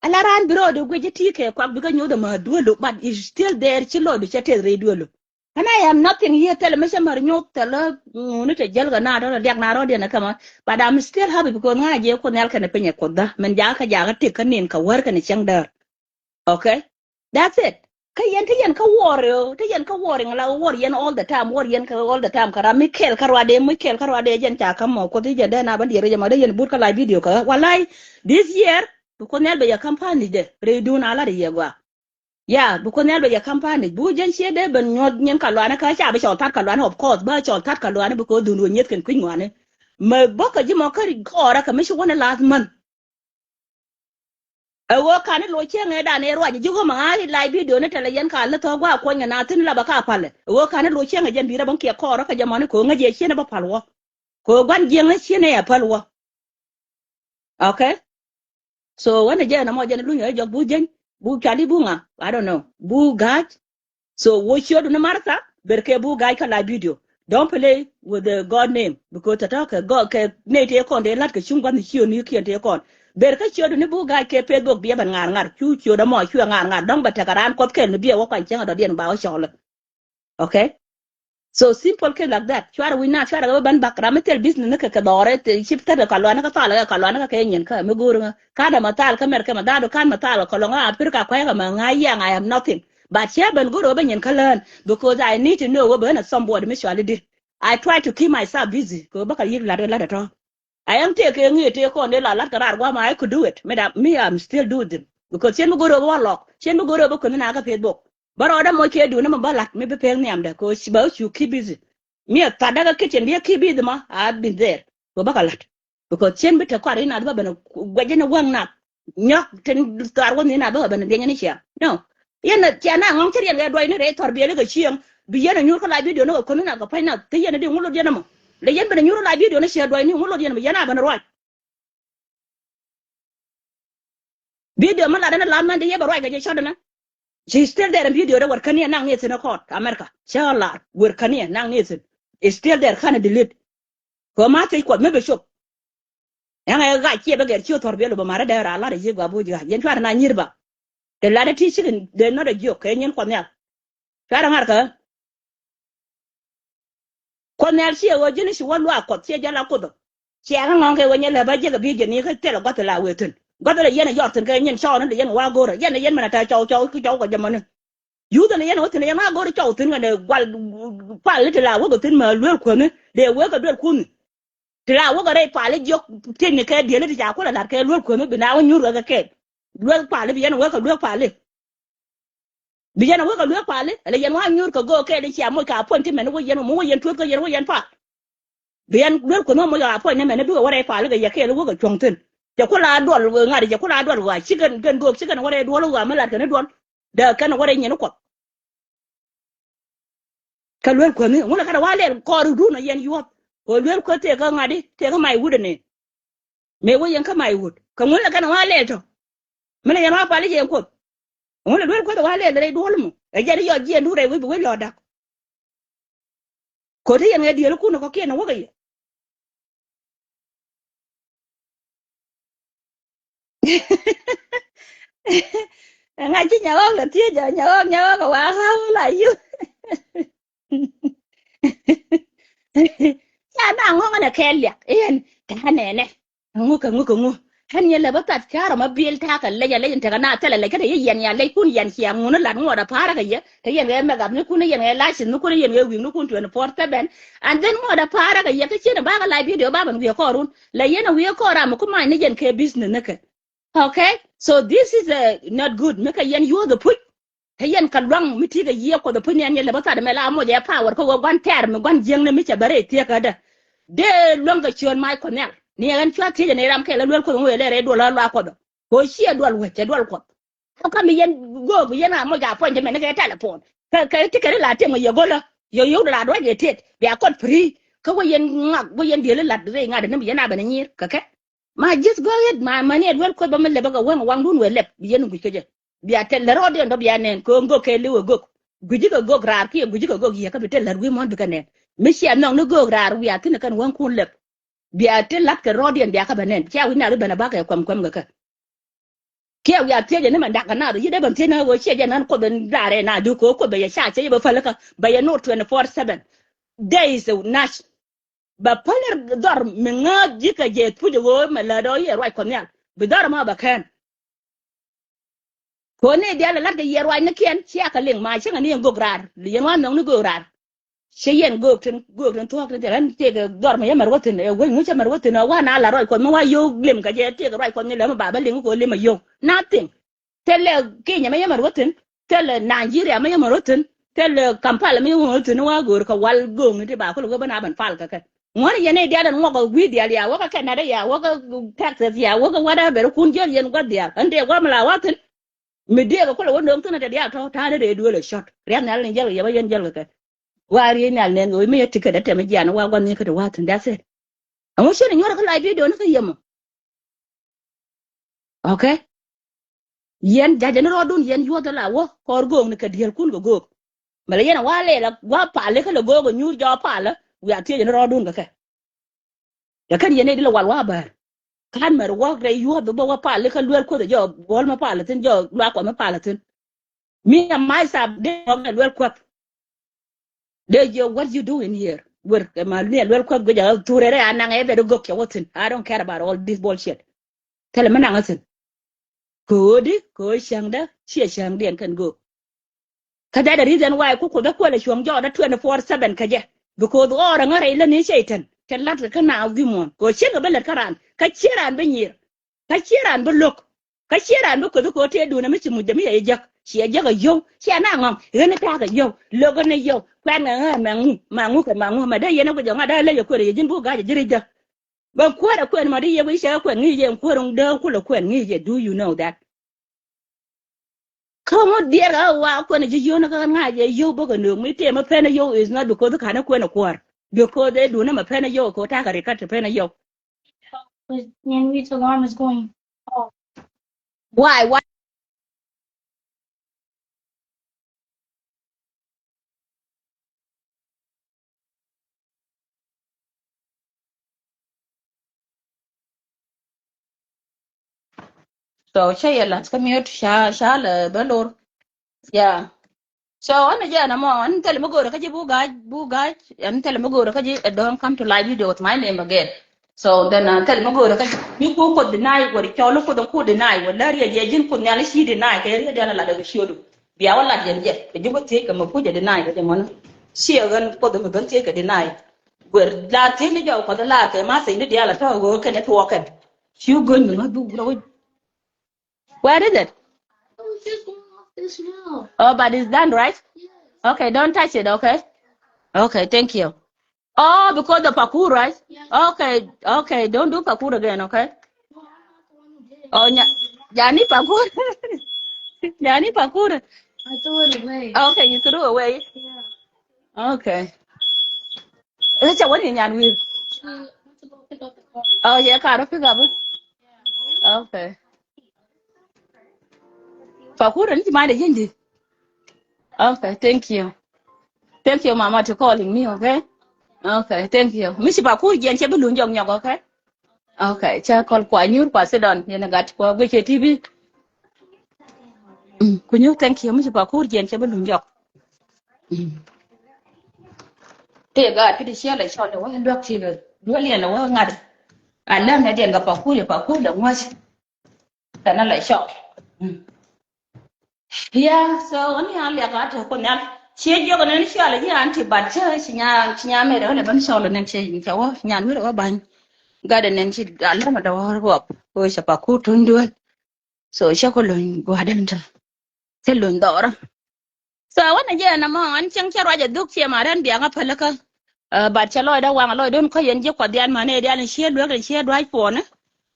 Ala raan bi rɔɔdɛ guic i̱ ti kɛ kuak bikɛ nyoth ɛmɛ duelu, but is still there, ci lɔcdu cɛ teth rɛy duelu. And I have nothing here, thilɛ mi cä mär nyoth, thilɛ ŋuni te jäl kɛ na rɔɔdɛ diak na rɔɔdiɛn ɛ kämä. But I'm still happy because ŋa̱ jɛ Kuoth Nhial kɛnɛ piny ɛ Kuothdä min jakä jakä tëk kä nin kɛ wär kɛnɛ cäŋ däär. Okay. That's it. Kä yɛn te yɛn kä worry, te yɛn kä worry, ŋa la worry yɛn all the time, worry yɛn kä all the time. Kä ram mi kɛl kä ruadɛ, mi kɛl kä ruadɛ jɛn ca kä mɔ Kuoth i̱ jɛn dee na bä diɛr jɛ mɔ dee yɛn but kä live video kä. Walai, this year bi Kuoth Nhial bɛ yɛ company dɛ rɛy duun a lat yɛ gɔaa. Ya, bi Kuoth Nhial bɛ yɛ company. Bi wä jɛn ciɛ dee ben nyuɔth nyin kä luanä kä ca bi cɔl that kä luanä, of course bä cɔl that kä luanä because duun wä nyieth kɛn kui̱ny ŋuani. Mɛ bä kä ji̱ mɔ kä kɔɔrä kä mi ci wä ni last month. Ɛ ɣöö ka̱n i̱ loc cieŋ ëëdan ëë ruac ji̱ ɣöö ma ɣa̱c i̱ live video ni tɛlɛ yɛn ka läth thɔ̱k gua̱a̱ kuɔ̱ny ɛ na thi̱n lapɛ ka pa̱lɛ. Ɛ ɣöö ka̱n i̱ loc cieŋ ɛ jɛn bi̱i̱ rɛ bä kiɛ kɔɔr rɔ kɛ jɛ mɔni kɛ ɣöö ŋäc yɛ cien ɛ bä pa̱l wä. Kɛ ɣöö gua̱n jiɛŋ ni cien ɛ ɛ päl wä. Okay. So ɣän ɛ jɛ ɛn ɛmɔ jɛn i̱ luny ɛ jɔk bu jeny bu cuali bu ŋa, I don't know, bu ga̱a̱c. So wä ciötdu ni Martha ber kɛ bu ga̱a̱c kä live video. Don't play with the God name, because tɔ̱tɔ̱ kɛ God kɛ nɛy tëë kɔn dee la̱t kɛ cuŋ gua̱th ni ciöt ni kiɛn tëë kɔn. Ber kä ciötdu ni buk ga̱a̱c kɛ Facebook biɛ ben ŋa̱r ŋa̱r, cu ciöt ɛmɔ cuɛ ŋa̱r ŋa̱r, dɔ̱ŋ bɛ tekɛ raan kuɔth kɛl ni biɛ wä kuany cäŋ ɛ dɔ̱diɛn ba wä cɔɔlä. Okay? So simple case like that. Cuarɛ wi̱c na cuarɛ kɛ wä ben bak ram mi thil business ni kɛ kɛ dhɔrɛ, ci thil kɛ kaluani kɛ thal kɛ kaluani kɛ kɛ nyin kä mi go̱o̱r ŋä. Ka̱n dɛ ma thal kä mɛr kɛ ma dhaadu ka̱n ma thal kɛ lɔŋ a pir ka kuay kɛ ma ŋa yiaŋ, I have nothing. But cɛ ben go̱o̱r wä ben nyin kä lään, because I need to know wä ben a somebody mi cuali dit. I try to keep myself busy kɛ wä bä kɛ yi̱k lat lat ɛtɔ. I am tëë kɛ ŋi̱i̱ tëë kɔn dee la la̱t kɛ raar gua̱a̱m, I could do it. Mi da, mi, I'm still do them. Because cien mi go̱o̱r ɛ bä wä lɔk, cien mi go̱o̱r ɛ bä kueth na kä Facebook. Bä rɔɔdä moc kɛ duun ni mi bä la̱t mi bi pek nhiamdɛ kɛ ɣöö bɛ ɣä cu keep busy. Mi ɛ thatdä kä kitchen bi ɛ keep busy ma, I've been there. Kɛ bä kɛ la̱t. Because cien bi te kɔar in a bä ben guɛc in a wäŋ na. Nyɔk tin thɔar wä ni na bä ben a dieny ni ciɛ. No. Yɛn cia na ŋɔŋ ci riɛn kɛ duɔy ni rɛy thɔr biɛli kɛ cieŋ. Bi yɛn a nyuur kä la video ni kɛ kuänh ni na kɛ pa̱ny na. Te yɛn a di ŋu lot yɛn a mɔ. Lɛ yɛn ben a nyuur kä la video ni ciɛ duɔy ni ŋu lot yɛn a mɔ yɛn a ben a ruac. Video mi lat ɛn a lat mɛn di yɛ bɛ ruac kɛ jɛ cɔt ɛn a. Ci still there in video de wɛr käni ɛ naŋ ni thi̱n ɛ kɔɔt America. Cɛ ɣä lar wɛr käni ɛ naŋ ni thi̱n. Is still there, can't delete. Kɛ ma thiec kuɔth mi bɛ cop. Ɛŋɛ ɛ ɣac ciɛ bɛ gɛr ci ɣä thɔr biɛl ɔ bɛ marä dɛɛr a lar ɛ yiëk ba boc ɣac yɛn cuarɛ na nyi̱r ba. Tɛ lat ɛ ti cikɛ dee nɔt ɛ jiök kɛ nyin kuɔth nhial. Cuarɛ ŋa̱r kä. Kuɔth nhial ciɛ ɣöö ji̱n ci wä luaak kuɔth ciɛ jɛ la kuoth ɔ. Ciɛ kä ŋɔ̱ŋ kɛ wä nyɛ lɛ bä jek ɛ bi jɛ ni kä thilɛ gua̱th la wëë thi̱n. Gua̱th lɛ yɛn ɛ yɔr thi̱n kɛ nyin cɔɔni lɛ yɛn ɛ wa go̱rä yɛn ɛ yɛn mɛn ɛ tɛ cɔw cɔw cɔw kɛ jɛ mɔni. Yuth ɛn yɛn ɣöö thi̱n yɛn ŋa̱ go̱r cɔw thi̱n kɛn gual pal ti la wäk thi̱n mɛ luel kuäni dee wek kɛ duel kuŋni. Ti la wäk rɛy pal jiök tiecni kɛ dieli ti ca kulɛ la̱t kɛ luel kuäni bi na wä nyuur kɛ kɛ kɛɛl. Luel pal bi yɛn wek kɛ luel pal. Bi yɛn wek kɛ luel pal ɛlɛ yɛn wä nyuur kɛ go̱o̱k kɛɛl cia moc kɛ appointment wä yɛn mɔ wä yɛn tueth kɛ yɛn wä yɛn pal. Bi yɛn luel kuäni mɔ moc kɛ appointment bikɛ wä rɛy pal kɛ yɛ kɛɛl wek kɛ cuɔ̱ŋ thi̱n. Cɛ kula duɔl ŋa̱t cɛ kula duɔl ɣɔaa ci kɛn kɛn go̱o̱k ci kɛn wä rɛy duɔl ɣɔaa mi la̱t kɛn duɔl. Dee kɛn wä rɛy nyin kuɔth. Kɛ luel kuäni ŋulɛ kɛn wa lɛl kɔɔr run a yɛn yuɔth. Kɛ luel kuäth tëë kä ŋa̱di tëë kä may wut ɛnɛ. Mëë wä yɛn kä may wut kɛ ŋulɛ kɛn wa lɛl tɔ. Min a yɛn wa pal i̱ yɛn kuoth. Ŋulɛ luel kuäth wa lɛl rɛy duɔl mɔ ɛ jɛn i̱ yɔt jiɛn du rɛy wec bi wec lɔ da̱k. Ko̱ti yɛn ŋɛ diëël kun kɔ̱kiɛn wäkɛ yɛ. Ŋa̱c ci nyawäk lɛ thiec ɔ nyawäk nyawäk ɛ wa ɣa̱w la yuk. Ca na ŋɔ̱ŋ ɛn ɛ kɛɛl liak i̱ yɛn ta̱a̱ nɛnɛ. Ŋu kɛ ŋu kɛ ŋu. Ɣän yɛn lɛ bä that ca̱rä ma biël ta̱a̱ kɛ lec a lec in tekɛ na thilɛ lɛc kä te yɛ yɛn ya lɛckun yɛn cia ŋun ilat ŋuɔt a pa̱a̱rä kɛ yɛ te yɛn kɛ mɛk apnikun i̱ yɛn kɛ la̱c thi̱n nikun i̱ yɛn kɛ wi̱i̱ nikun twenty four seven. And then ŋuɔt a pa̱a̱rä kɛ yɛ kä ciën a bakɛ la̱c video ba bän wi̱i̱ kɔɔrun lɛ yɛn a wi̱i̱ kɔɔr ram mi ku mac ni yɛn kɛ business ni kɛ. Okay, so this is a not good. Mi kɛ yɛn yuɔth ɛ puc. Te yɛn kɛ luaŋ mi ti kɛ yiëë kuɔth ɛ puc ni ɛn yɛn lɛ bä that ɛmɛ la moc ɛ power kä ɣöö gua̱n tɛɛr mi gua̱n jiäkni mi cɛ bɛ rɛy thiek kädä. Dee luäŋ kɛ ciöön mac kuɔth nhial ni ɛ ɣän cua thiec ɛn ɛ ram kɛl ɛ luel kuoth ŋuɛ lɛ rɛy duɔl ɛ luaak kuɔth ɔ. Kɛ ɣöö ciɛ duɔl wec cɛ duɔl kuɔth. Kä mi yɛn go̱o̱k yɛn a moc a puɔ̱ny jɛ mɛn kɛ telephone kɛ kɛ ti kɛ ri la tiɛŋ yɛ go̱lä. Yɛ yio̱w la duɔc yɛ tiet bia kɔt free. Kä wä yɛn ŋak wä yɛn diël ilat rɛy ŋa̱t ni mi yɛn a ben inyir kɛ kɛ. Ma just go ahead ma mani ɛ duel kuoth bä mi lɛp bä kɛ wäŋ waŋdun wëë lɛp bi yɛn guic kä jɛ. Bia tɛl lɛ rɔɔdiɛn dɔ bia nɛn kɛ ɣöö göök kɛ li̱w ɛ göök. Gui̱ci kɛ göök raar kiɛ gui̱ci kɛ göök yiëë kä bi tɛl lät wi̱i̱ muɔ̱n bi kɛ nɛn. Mi cia nhɔk ni göök raar wiaa thi̱n kɛn wäŋkun lɛp. Bia tɛl la̱t kɛ rɔɔdiɛn bia kä bɛ nɛn cia wi̱c na bi ben ɛ bakɛ kuɛm kuɛm kɛ kɛ. Kiɛ wiaa thiecɛ ni mɛ da̱k kɛ naath yi dee ben thiec ni ɣä ɣöö ciɛ jɛ nan kuoth in raarɛ na duk kɛ ɣöö kuoth bɛ yɛ ca cɛ yɛ bɛ päl kä bɛ yɛ no̱o̱t twenty four seven. There is a nash. Bɛ päl dhɔr mi ŋääth ji̱ kɛ jɛ puc ɣöö mɛ lät ɔ yɛ ruac kuɔth nhial bi dhɔr ma bɛ kɛn. Kɛ ɣöö ni diaal ɛ la̱t kɛ yɛ ruac ni kiɛn cia kɛ liŋ ma cäŋɛ ni yɛn göök raar li yɛn wa nhɔk ni göök raar. Cɛ yɛn göök tin göök tin thuɔ̱k tin thil ɣän tëëkɛ dhɔr mi yɛ mɛr wä thi̱n ɛ wec ŋuc cä mɛr wä thi̱n ɛ wa na la ruac kuɔth mi wa yio̱w lim kɛ jɛ tëëkɛ ruac kuɔth ni lɛ mi ba bä liŋ kɛ ɣöö lim ɛ yio̱w. Nothing. Thilɛ Kenya mi yɛ mɛr wä thi̱n. Thilɛ Nigeria mi yɛ mɛr wä thi̱n. Thilɛ Kampala mi yɛ mɛr wä thi̱n wa göör kɛ wal gööŋni ti ba kulɛ wee bä na ben pal kɛ kɛ. Ŋuɔ̱t yɛn i̱ diaal ɛn ŋuɔk ɛ wi̱i̱ diaal ya wäkä Canada ya wäkä Texas ya wäkä whatever kun jiöl yɛn gua̱th diaal. Ɣän dee gua̱th mi la wä thi̱n. Mi dee kɛ kulɛ wä nööŋ thi̱n ɛ te diaal tɔ̱ ta̱a̱ ni dee duëël ɛ cɔt. Riath nhial ni jäl kɛ yɛ bä yɛn jäl kɛ kɛ. Wa riëëc nhial nɛn ɣöö mi yɛ ticket ɛ tɛmɛ jian wa gua̱th ni kä te wä thi̱n. That's it. Ɛŋu cien inyuɔ̱t kä live video ni kä yɛ mɔ. Okay. Yɛn ja̱jɛ ni rɔɔdun yɛn yuɔth ala wä kɔɔr göökni kɛ diëël kun kɛ göök. Mɛ lɛ yɛn a wa lɛ la gua palä kä lɛ go̱o̱k a nyuur jɔk palä. Wiaa thiec ni rɔɔdun kɛ kɛ. Kɛ kɛn yɛn ɛ di lɛ wal wa bär. Ka̱n mɛr wä rɛy yuɔth bä wä palä kä luel kuoth jɔk buɔl mɛ palä thi̱n, jɔk luak kuɔth mɛ palä thi̱n. Mi a my sap dee wä mɛ luel kuɔth. Dee jiɛ, what you doing here? Wer kɛ ma ni a luel kuɔth guic a thurɛ rɛ a naŋ ɛ bɛ di gök cɛ wä thi̱n. I don't care about all this bullshit. Thilɛ mi naŋ a thi̱n. Kɛ ɣöö di, kɛ ɣöö cäŋdä ciɛ cäŋdiɛn kɛn göök. Kä that the reason why ku kuoth ɛ kuäl ɛ cuɔ̱ŋ jɔɔtdä twenty four seven kä jɛ. Because ɣɔɔr ɛŋä rɛy lätni cɛy-tan cɛ la̱t kɛ kä naath wi̱i̱ muɔ̱ɔ̱n kɛ ɣöö ciɛŋkɛ bi lät kä raan, kä ciɛ raan bi nyiir, kä ciɛ raan bi lo̱k, kä ciɛ raan bi kueth kɛ ɣöö tëëdun ɛmɛ ci mucdɛ mi cɛ jɛ jäk. Ciɛ jäk ɛ yio̱w, ciɛ na ŋɔ̱ŋ ɣän i̱ ta̱a̱ kɛ yio̱w, lo̱k ɣän i̱ yio̱w, kuɛn kɛ ɣän mɛ ŋu, ma ŋu kɛ ma ŋu, mɛ dee yɛn ɛ guic ɛ ŋa̱t dee ley ɛ kuëër ɛ yɛ ji̱n buk ga̱a̱c ɛ ji̱ ri̱cdä. Bä kuäär ɛ kuɛn ma di yɛ wi̱i̱ cɛ kuɛn ŋi̱i̱c yɛ, kuäär ŋ dee kulɛ kuɛn ŋi̱i̱c yɛ. Do you know that? Kä ŋut diɛɛr kä wa kuɛn ji̱ yio̱w ni kä ŋa̱c yɛ yio̱w bä kɛ nööŋ mi tëë mi pɛn yio̱w is not because ka̱n kuɛn kuäär. Because ɛ duundä mɛ pɛn yio̱w kɛ ta̱a̱ kɛ ri kat ti pɛn yio̱w. Nyan wi̱i̱ tɔgɔm is going. Why, why? So cä yɛ la̱th kä miöt ca, ca lɛ bä lor. Yeah. So ɣän a jɛ ɛn ɛmɔ, ɣän thilɛ mi go̱o̱rä kä ji̱ buk ga̱a̱c, buk ga̱a̱c, ɣän thilɛ mi go̱o̱rä kä ji̱, ɛ, don't come to live video with my name again. So then, uh, thilɛ mi go̱o̱rä kä ji̱ mi ku kuoth deny wä, cɔl kuoth ku deny wä, la riɛ jɛ ji̱n kuoth nhial ci deny kɛ riɛ dial a lat ɛ kɛ ciötdu. Bia wä lat yɛn jɛ kɛ ji̱ wä thiec kɛ mɛ puc ɛ deny kɛ jɛ mɔnä. Ciɛ ɣän kuoth mi ben thiec kɛ deny. Guer la thiec ni jɔw kuoth la kɛ ma thiec ni dial a tɔ̱ ɣöö kɛn ɛ tuɔɔk kɛn. Ci go̱ny mi ŋä dhuk rɛ wä. Where is it? Oh, it's just going off this now. Oh, but it's done, right? Yes. Okay, don't touch it, okay? Okay, thank you. Oh, because the pakur, right? Yes. Okay, okay, don't do pakur again, okay? No, I'm not the one who did it. Oh, nya, yani pakur. Yani pakur. I threw it away. Okay, you threw away? Yeah. Okay. Ɛ cɛ wä ni nyan wi̱i̱. She went to go pick up the car. Oh, yeah, car pick up. Okay. Pakur ni ci ma de jindi. Okay, thank you. Thank you, mama, to calling me, okay? Okay, thank you. Mi ci pakur jiɛn cɛ bi luny jɔk nyɔk, okay? Okay, cɛ kɔl kua nyur kua sit down. Yɛn gat kua guic cɛ T V. Mm, ku nyur, thank you. Mi ci pakur jiɛn cɛ bi luny jɔk. Mm. Tëë gaat kä ti ciɛ lɛ cɔl lɛ wä luäk ti lɛ duel yɛn lɛ wä ŋa̱t. A lɛm nɛ diɛn kɛ pakur yɛ pakur lɛ ŋuäc. Kɛn lɛ cɔl. Mm. Yeah, so ni a liak a te kun nhial. Ciɛ jiɔk nɛn cɔl ni an ti bat cä ci nya, ci nya mɛt wä lɛ ben cɔl nɛn ciɛ cɛ wä nyan wä lɛ wä bany. Gat nɛn ci a lɛm a dɔɔr wä ko cɛ pakur tun duel. So cä ku luny gua̱dɛn tɔ. Cä luny dhɔrä. So wanɛ jɛ ɛn ɛmɔ ɛn cieŋ cä ruac ɛ dhuk ciɛ ma rɛn biaŋä pälikä. Ɛ, but cɛ lɔcdä waŋ lɔcdun kä yɛn ji̱ kuɔth diaal manɛ diaal in ciɛ luek in ciɛ dua̱c puɔnɛ.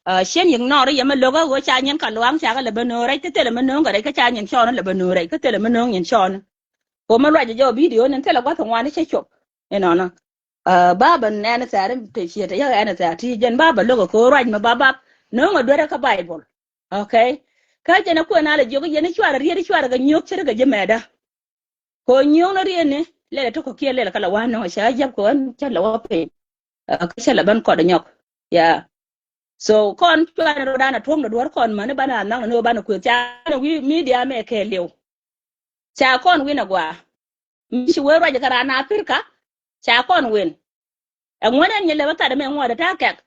Ɛ, ciɛn yik nɔɔri yɛ mɛ lo̱k ɛ ɣöö ca nyin ka luaŋ ca kɛ lɛ bä nööŋ rɛc kä thilɛ mɛ nööŋ kɛ rɛc kä ca nyin cɔɔnä lɛ bä nööŋ rɛc kä thilɛ mɛ nööŋ nyin cɔɔnä. Ko mɛ ruac ɛ jɔw video ni thilɛ gua̱th ŋuan cä cop. Inɔnɔ. Ɛ, ba bä nɛn thɛɛr te ciɛ te yäk ɛn thɛɛr ti jɛn ba bä lo̱k ɛ ko ruac mɛ ba bap nööŋ ɛ duerɛ kä Baibol. Okay. Kä jɛn a kuɛn a lɛ jiök yɛn i̱ cuarɛ riet i̱ cuarɛ kɛ nyuɔ̱k ce̱tkɛ ji̱ mɛɛdä. Kɛ ɣöö nyuɔ̱k ni riet ni lɛl ɛ ti kɔ̱kiɛn lɛl ɛ kä lɛ wa̱a̱ nöŋ ɛ cɛ a jiäk kɛ ɣän cä lɛ wä piny. Ɛ, kä cä lɛ ben kɔt ɛ nyɔk. Yeah. So kɔn cuarɛ rot dan a tuɔ̱ŋ dɔ duɔ̱r kɔn mäni banɛ a nhɔk ni ɣöö banɛ kuëth ca ni wi̱i̱ media mɛ kɛɛliw. Ca kɔn wi̱n agua. Mi ci wee ruac kɛ raan Africa. Ca kɔn wi̱n. Ɛŋuɛn ɛn nyɛ lɛ bä thar mɛ ŋuɔ̱t ɛ ta̱a̱ kɛk.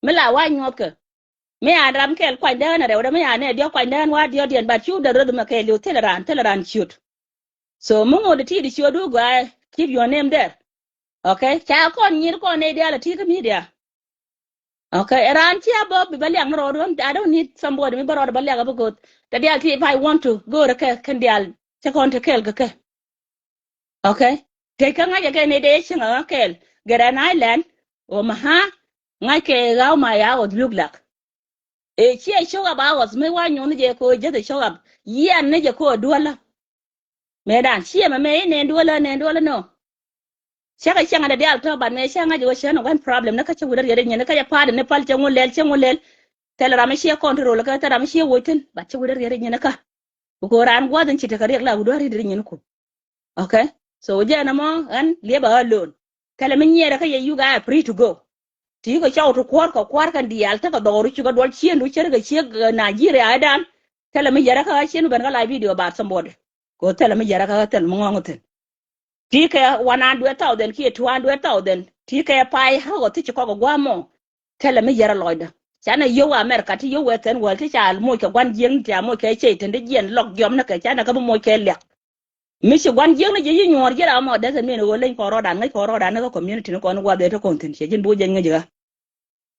Mi la wa nyuɔ̱thkɛ. Mi an ram kɛl kuany dään a rɛwdɛ mi an nɛ diɔ̱k kuany dään wa diɔ̱k diɛn, but cu dee rueth mɛ kɛɛliw thilɛ raan, thilɛ raan ciöt. So mi ŋuɔ̱t ɛ ti di ciöt du gɔaa, keep your name there. Okay? Ca kɔn nyir kɔn nɛ diaal ɛ ti kä media. Okay, ɛ raan cia bä bi bä liak ni rɔɔdu. I don't need somebody mi bä rɔɔdu bä liak bä goth. Tɛ diaal ti, if I want to go̱o̱rä kɛ kɛn diaal cɛ kɔn te kɛɛl kɛ kɛ. Okay. Te kä ŋa̱cɛ kɛ ni dee cieŋ ɛ ɣä kɛɛl. Gɛrɛn island. O ma ha. Ŋa̱c kɛ ɣaw ma ya ɣɔth luk lak. Ɛ ciɛ cok aba ɣɔth mi wa nyuɔ̱n ni jɛ ko jeth ɛ cok ab. Yian ni jɛ ko duɔlä. Mëë dan ciɛ mɛ mɛ i̱ nɛn duɔlä, nɛn duɔlä nɔ. Cä kɛ cäŋ adɛ diaal tɔ̱, but mëë cä ŋa̱c ɣöö cä nɔ gua̱n problem ni kä cä wi̱dä riɛt inyɛn kä cä pa̱a̱t ni pal cä ŋun lɛl, cä ŋun lɛl. Thilɛ ram mi ciɛ control kä thilɛ ram mi ciɛ woc thi̱n, but cä wi̱dä riɛt inyɛn kä. Because raan gua̱th in ci tekɛ riɛk la wi̱dä riɛt inyɛn ku. Okay. So jɛn ɛmɔ ɣän liɛpɛ ɣä alone. Thilɛ mi nyiɛɛrɛ kä yɛ, you guys are free to go. Ti kɛ cɔw ti kuäär kɛ kuäär kɛn diaal tekɛ dhɔru cikɛ duɔl ciëndu ce̱tkɛ ciek, eh, Nigeria ëëdan. Thilɛ mi yɛrɛ kä ɣä ciëndu ben kä live video about somebody. Kɛ ɣöö thilɛ mi yɛrɛ kä ɣä, thilɛ mi ŋɔ̱ŋ thi̱n. Ti kɛ one hundred thousand kiɛ two hundred thousand. Ti kɛ pay kä ɣöö thi̱ci kɔk ɛ gua̱a̱mɔ. Thilɛ mi yɛrɛ lɔcdä. Canɛ yio̱w America ti yio̱w western world ti ca moc kɛ gua̱n jiäkni, ti ca moc kɛ cɛy-tan ti jiɛn lɔk jiɔam ni kɛ, canɛ kä bi moc kɛ liak. Mi ci gua̱n jiäkni ji̱, ji̱ nyuɔ̱ɔ̱r ji̱ ram mɔ, doesn't mean ɣöö leny kɔn rɔɔdan, ŋäc kɔn rɔɔdan ni kä community ni kɔn gua̱th ëë te kɔn thi̱n. Ciɛ ji̱n bi wä jɛn ŋäc ɣä.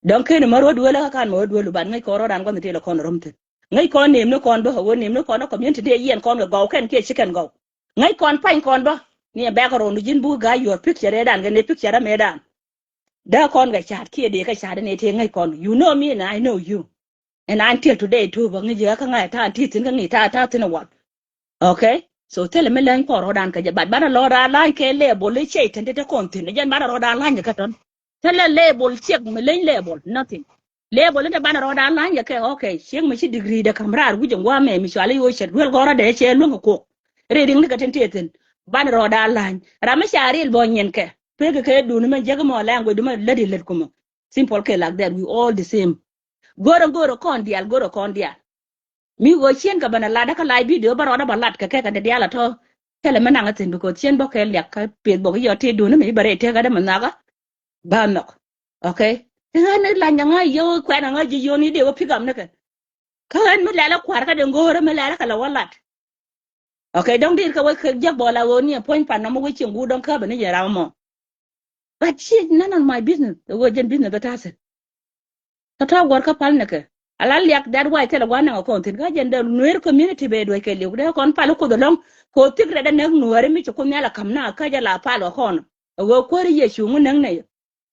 Dɔ̱ŋ ken mär wä duel kä kan mär wä duel, but ŋäc kɔn rɔɔdan gua̱th ti lɛ kɔn rɔm thi̱n. Ŋäc kɔn nɛmni kɔn bä, ɣöö nɛmni kɔn kä community ti yiɛn kɔn kɛ gɔw kɛn kiɛ ci kɛn gɔw. Ŋäc kɔn pa̱ny kɔn bä. Ni ɛ background ji̱n bi wä ga̱a̱c your picture ëëdan kɛ ni picture ram ëëdan. Dee kɔn kɛ ca̱a̱t kiɛ dee kɛ ca̱a̱t ni tëë ŋäc kɔn. You know me and I know you. And until today too, bä ŋi̱c ɣä kä ŋa̱c ta̱a̱ ti thi̱n kä ŋi̱i̱c ta̱a̱ ta̱a̱ thi̱n ɛ wal. Okay? So thilɛ mi leny kɔn rɔɔdan kä jɛ, but banɛ rɔɔdan la̱ny kɛ level i̱ cɛy-tan ti te kɔn thi̱n. Jɛn banɛ rɔɔdan la̱ny kɛ tɔ̱n. Thilɛ level ciek mi leny level, nothing. Level in te banɛ rɔɔdan la̱ny kɛ, okay, ciek mi ci degree dee ka̱m raar wi̱c in gua̱a̱mɛ mi cuali yo̱o̱ cɛt duel gɔ̱rä dee cɛ luäŋ kɛ kok. Ri riŋ ni kɛ tin tëë thi̱n. Banɛ rɔɔdan la̱ny. Ram mi ca ril bä nyin kɛ. Pek kɛ duni mɛ jek mɔ language du mɛ läti lät kumɔ. Simple kɛ like that, we all the same. Go̱rä go̱rä kɔn diaal, go̱rä kɔn diaal. Mi ɣöö ciɛn kɛ ben a lat kä live video, bä rɔɔdä bä lat kɛ kɛ kɛ diaal a tɔ. Thilɛ mi naŋ a thi̱n, because ciɛn bä kɛ liak kä Facebook yɔ ti duni mi bä rɛy tekä dä mi nhɔkä. Bä nhɔk. Okay. Ɣän ni lany ŋa̱ yio̱w kuɛn ŋa̱ ji̱ yio̱w ni dee wä pick up ni kɛ. Kä ɣän mi lɛl a kua̱r kä dee ŋo̱o̱rä mi lɛl a kɛ lɛ wä lat. Okay, dɔ̱ŋ dir kɛ wä kɛ jiäk bɔl a ɣöö ni ɛ puɔ̱ny pan nɔmɔ wä cieŋ guut dɔ̱ŋ kä bɛ ni jɛ ram mɔ. But she none of my business. Ɛ ɣöö jɛn business bä ta̱thi̱n. Kä ta̱a̱ guɔ̱r kä pal nɛ kɛ. Ala liak, that why thilɛ gua̱n naŋ a kɔn thi̱n kä jɛn dee Nuer community bɛ duec kɛ liw. Dee kɔn pal Kuoth ɛlɔ̱ŋ. Kɛ ɣöö thikdɛ dee näk Nuääri mi ci Kuoth Nhial a ka̱m naŋ a kä jɛ la pal kɛ kɔn. Ɛ ɣöö kuäär Yecu ŋu näk nɛ yɛ.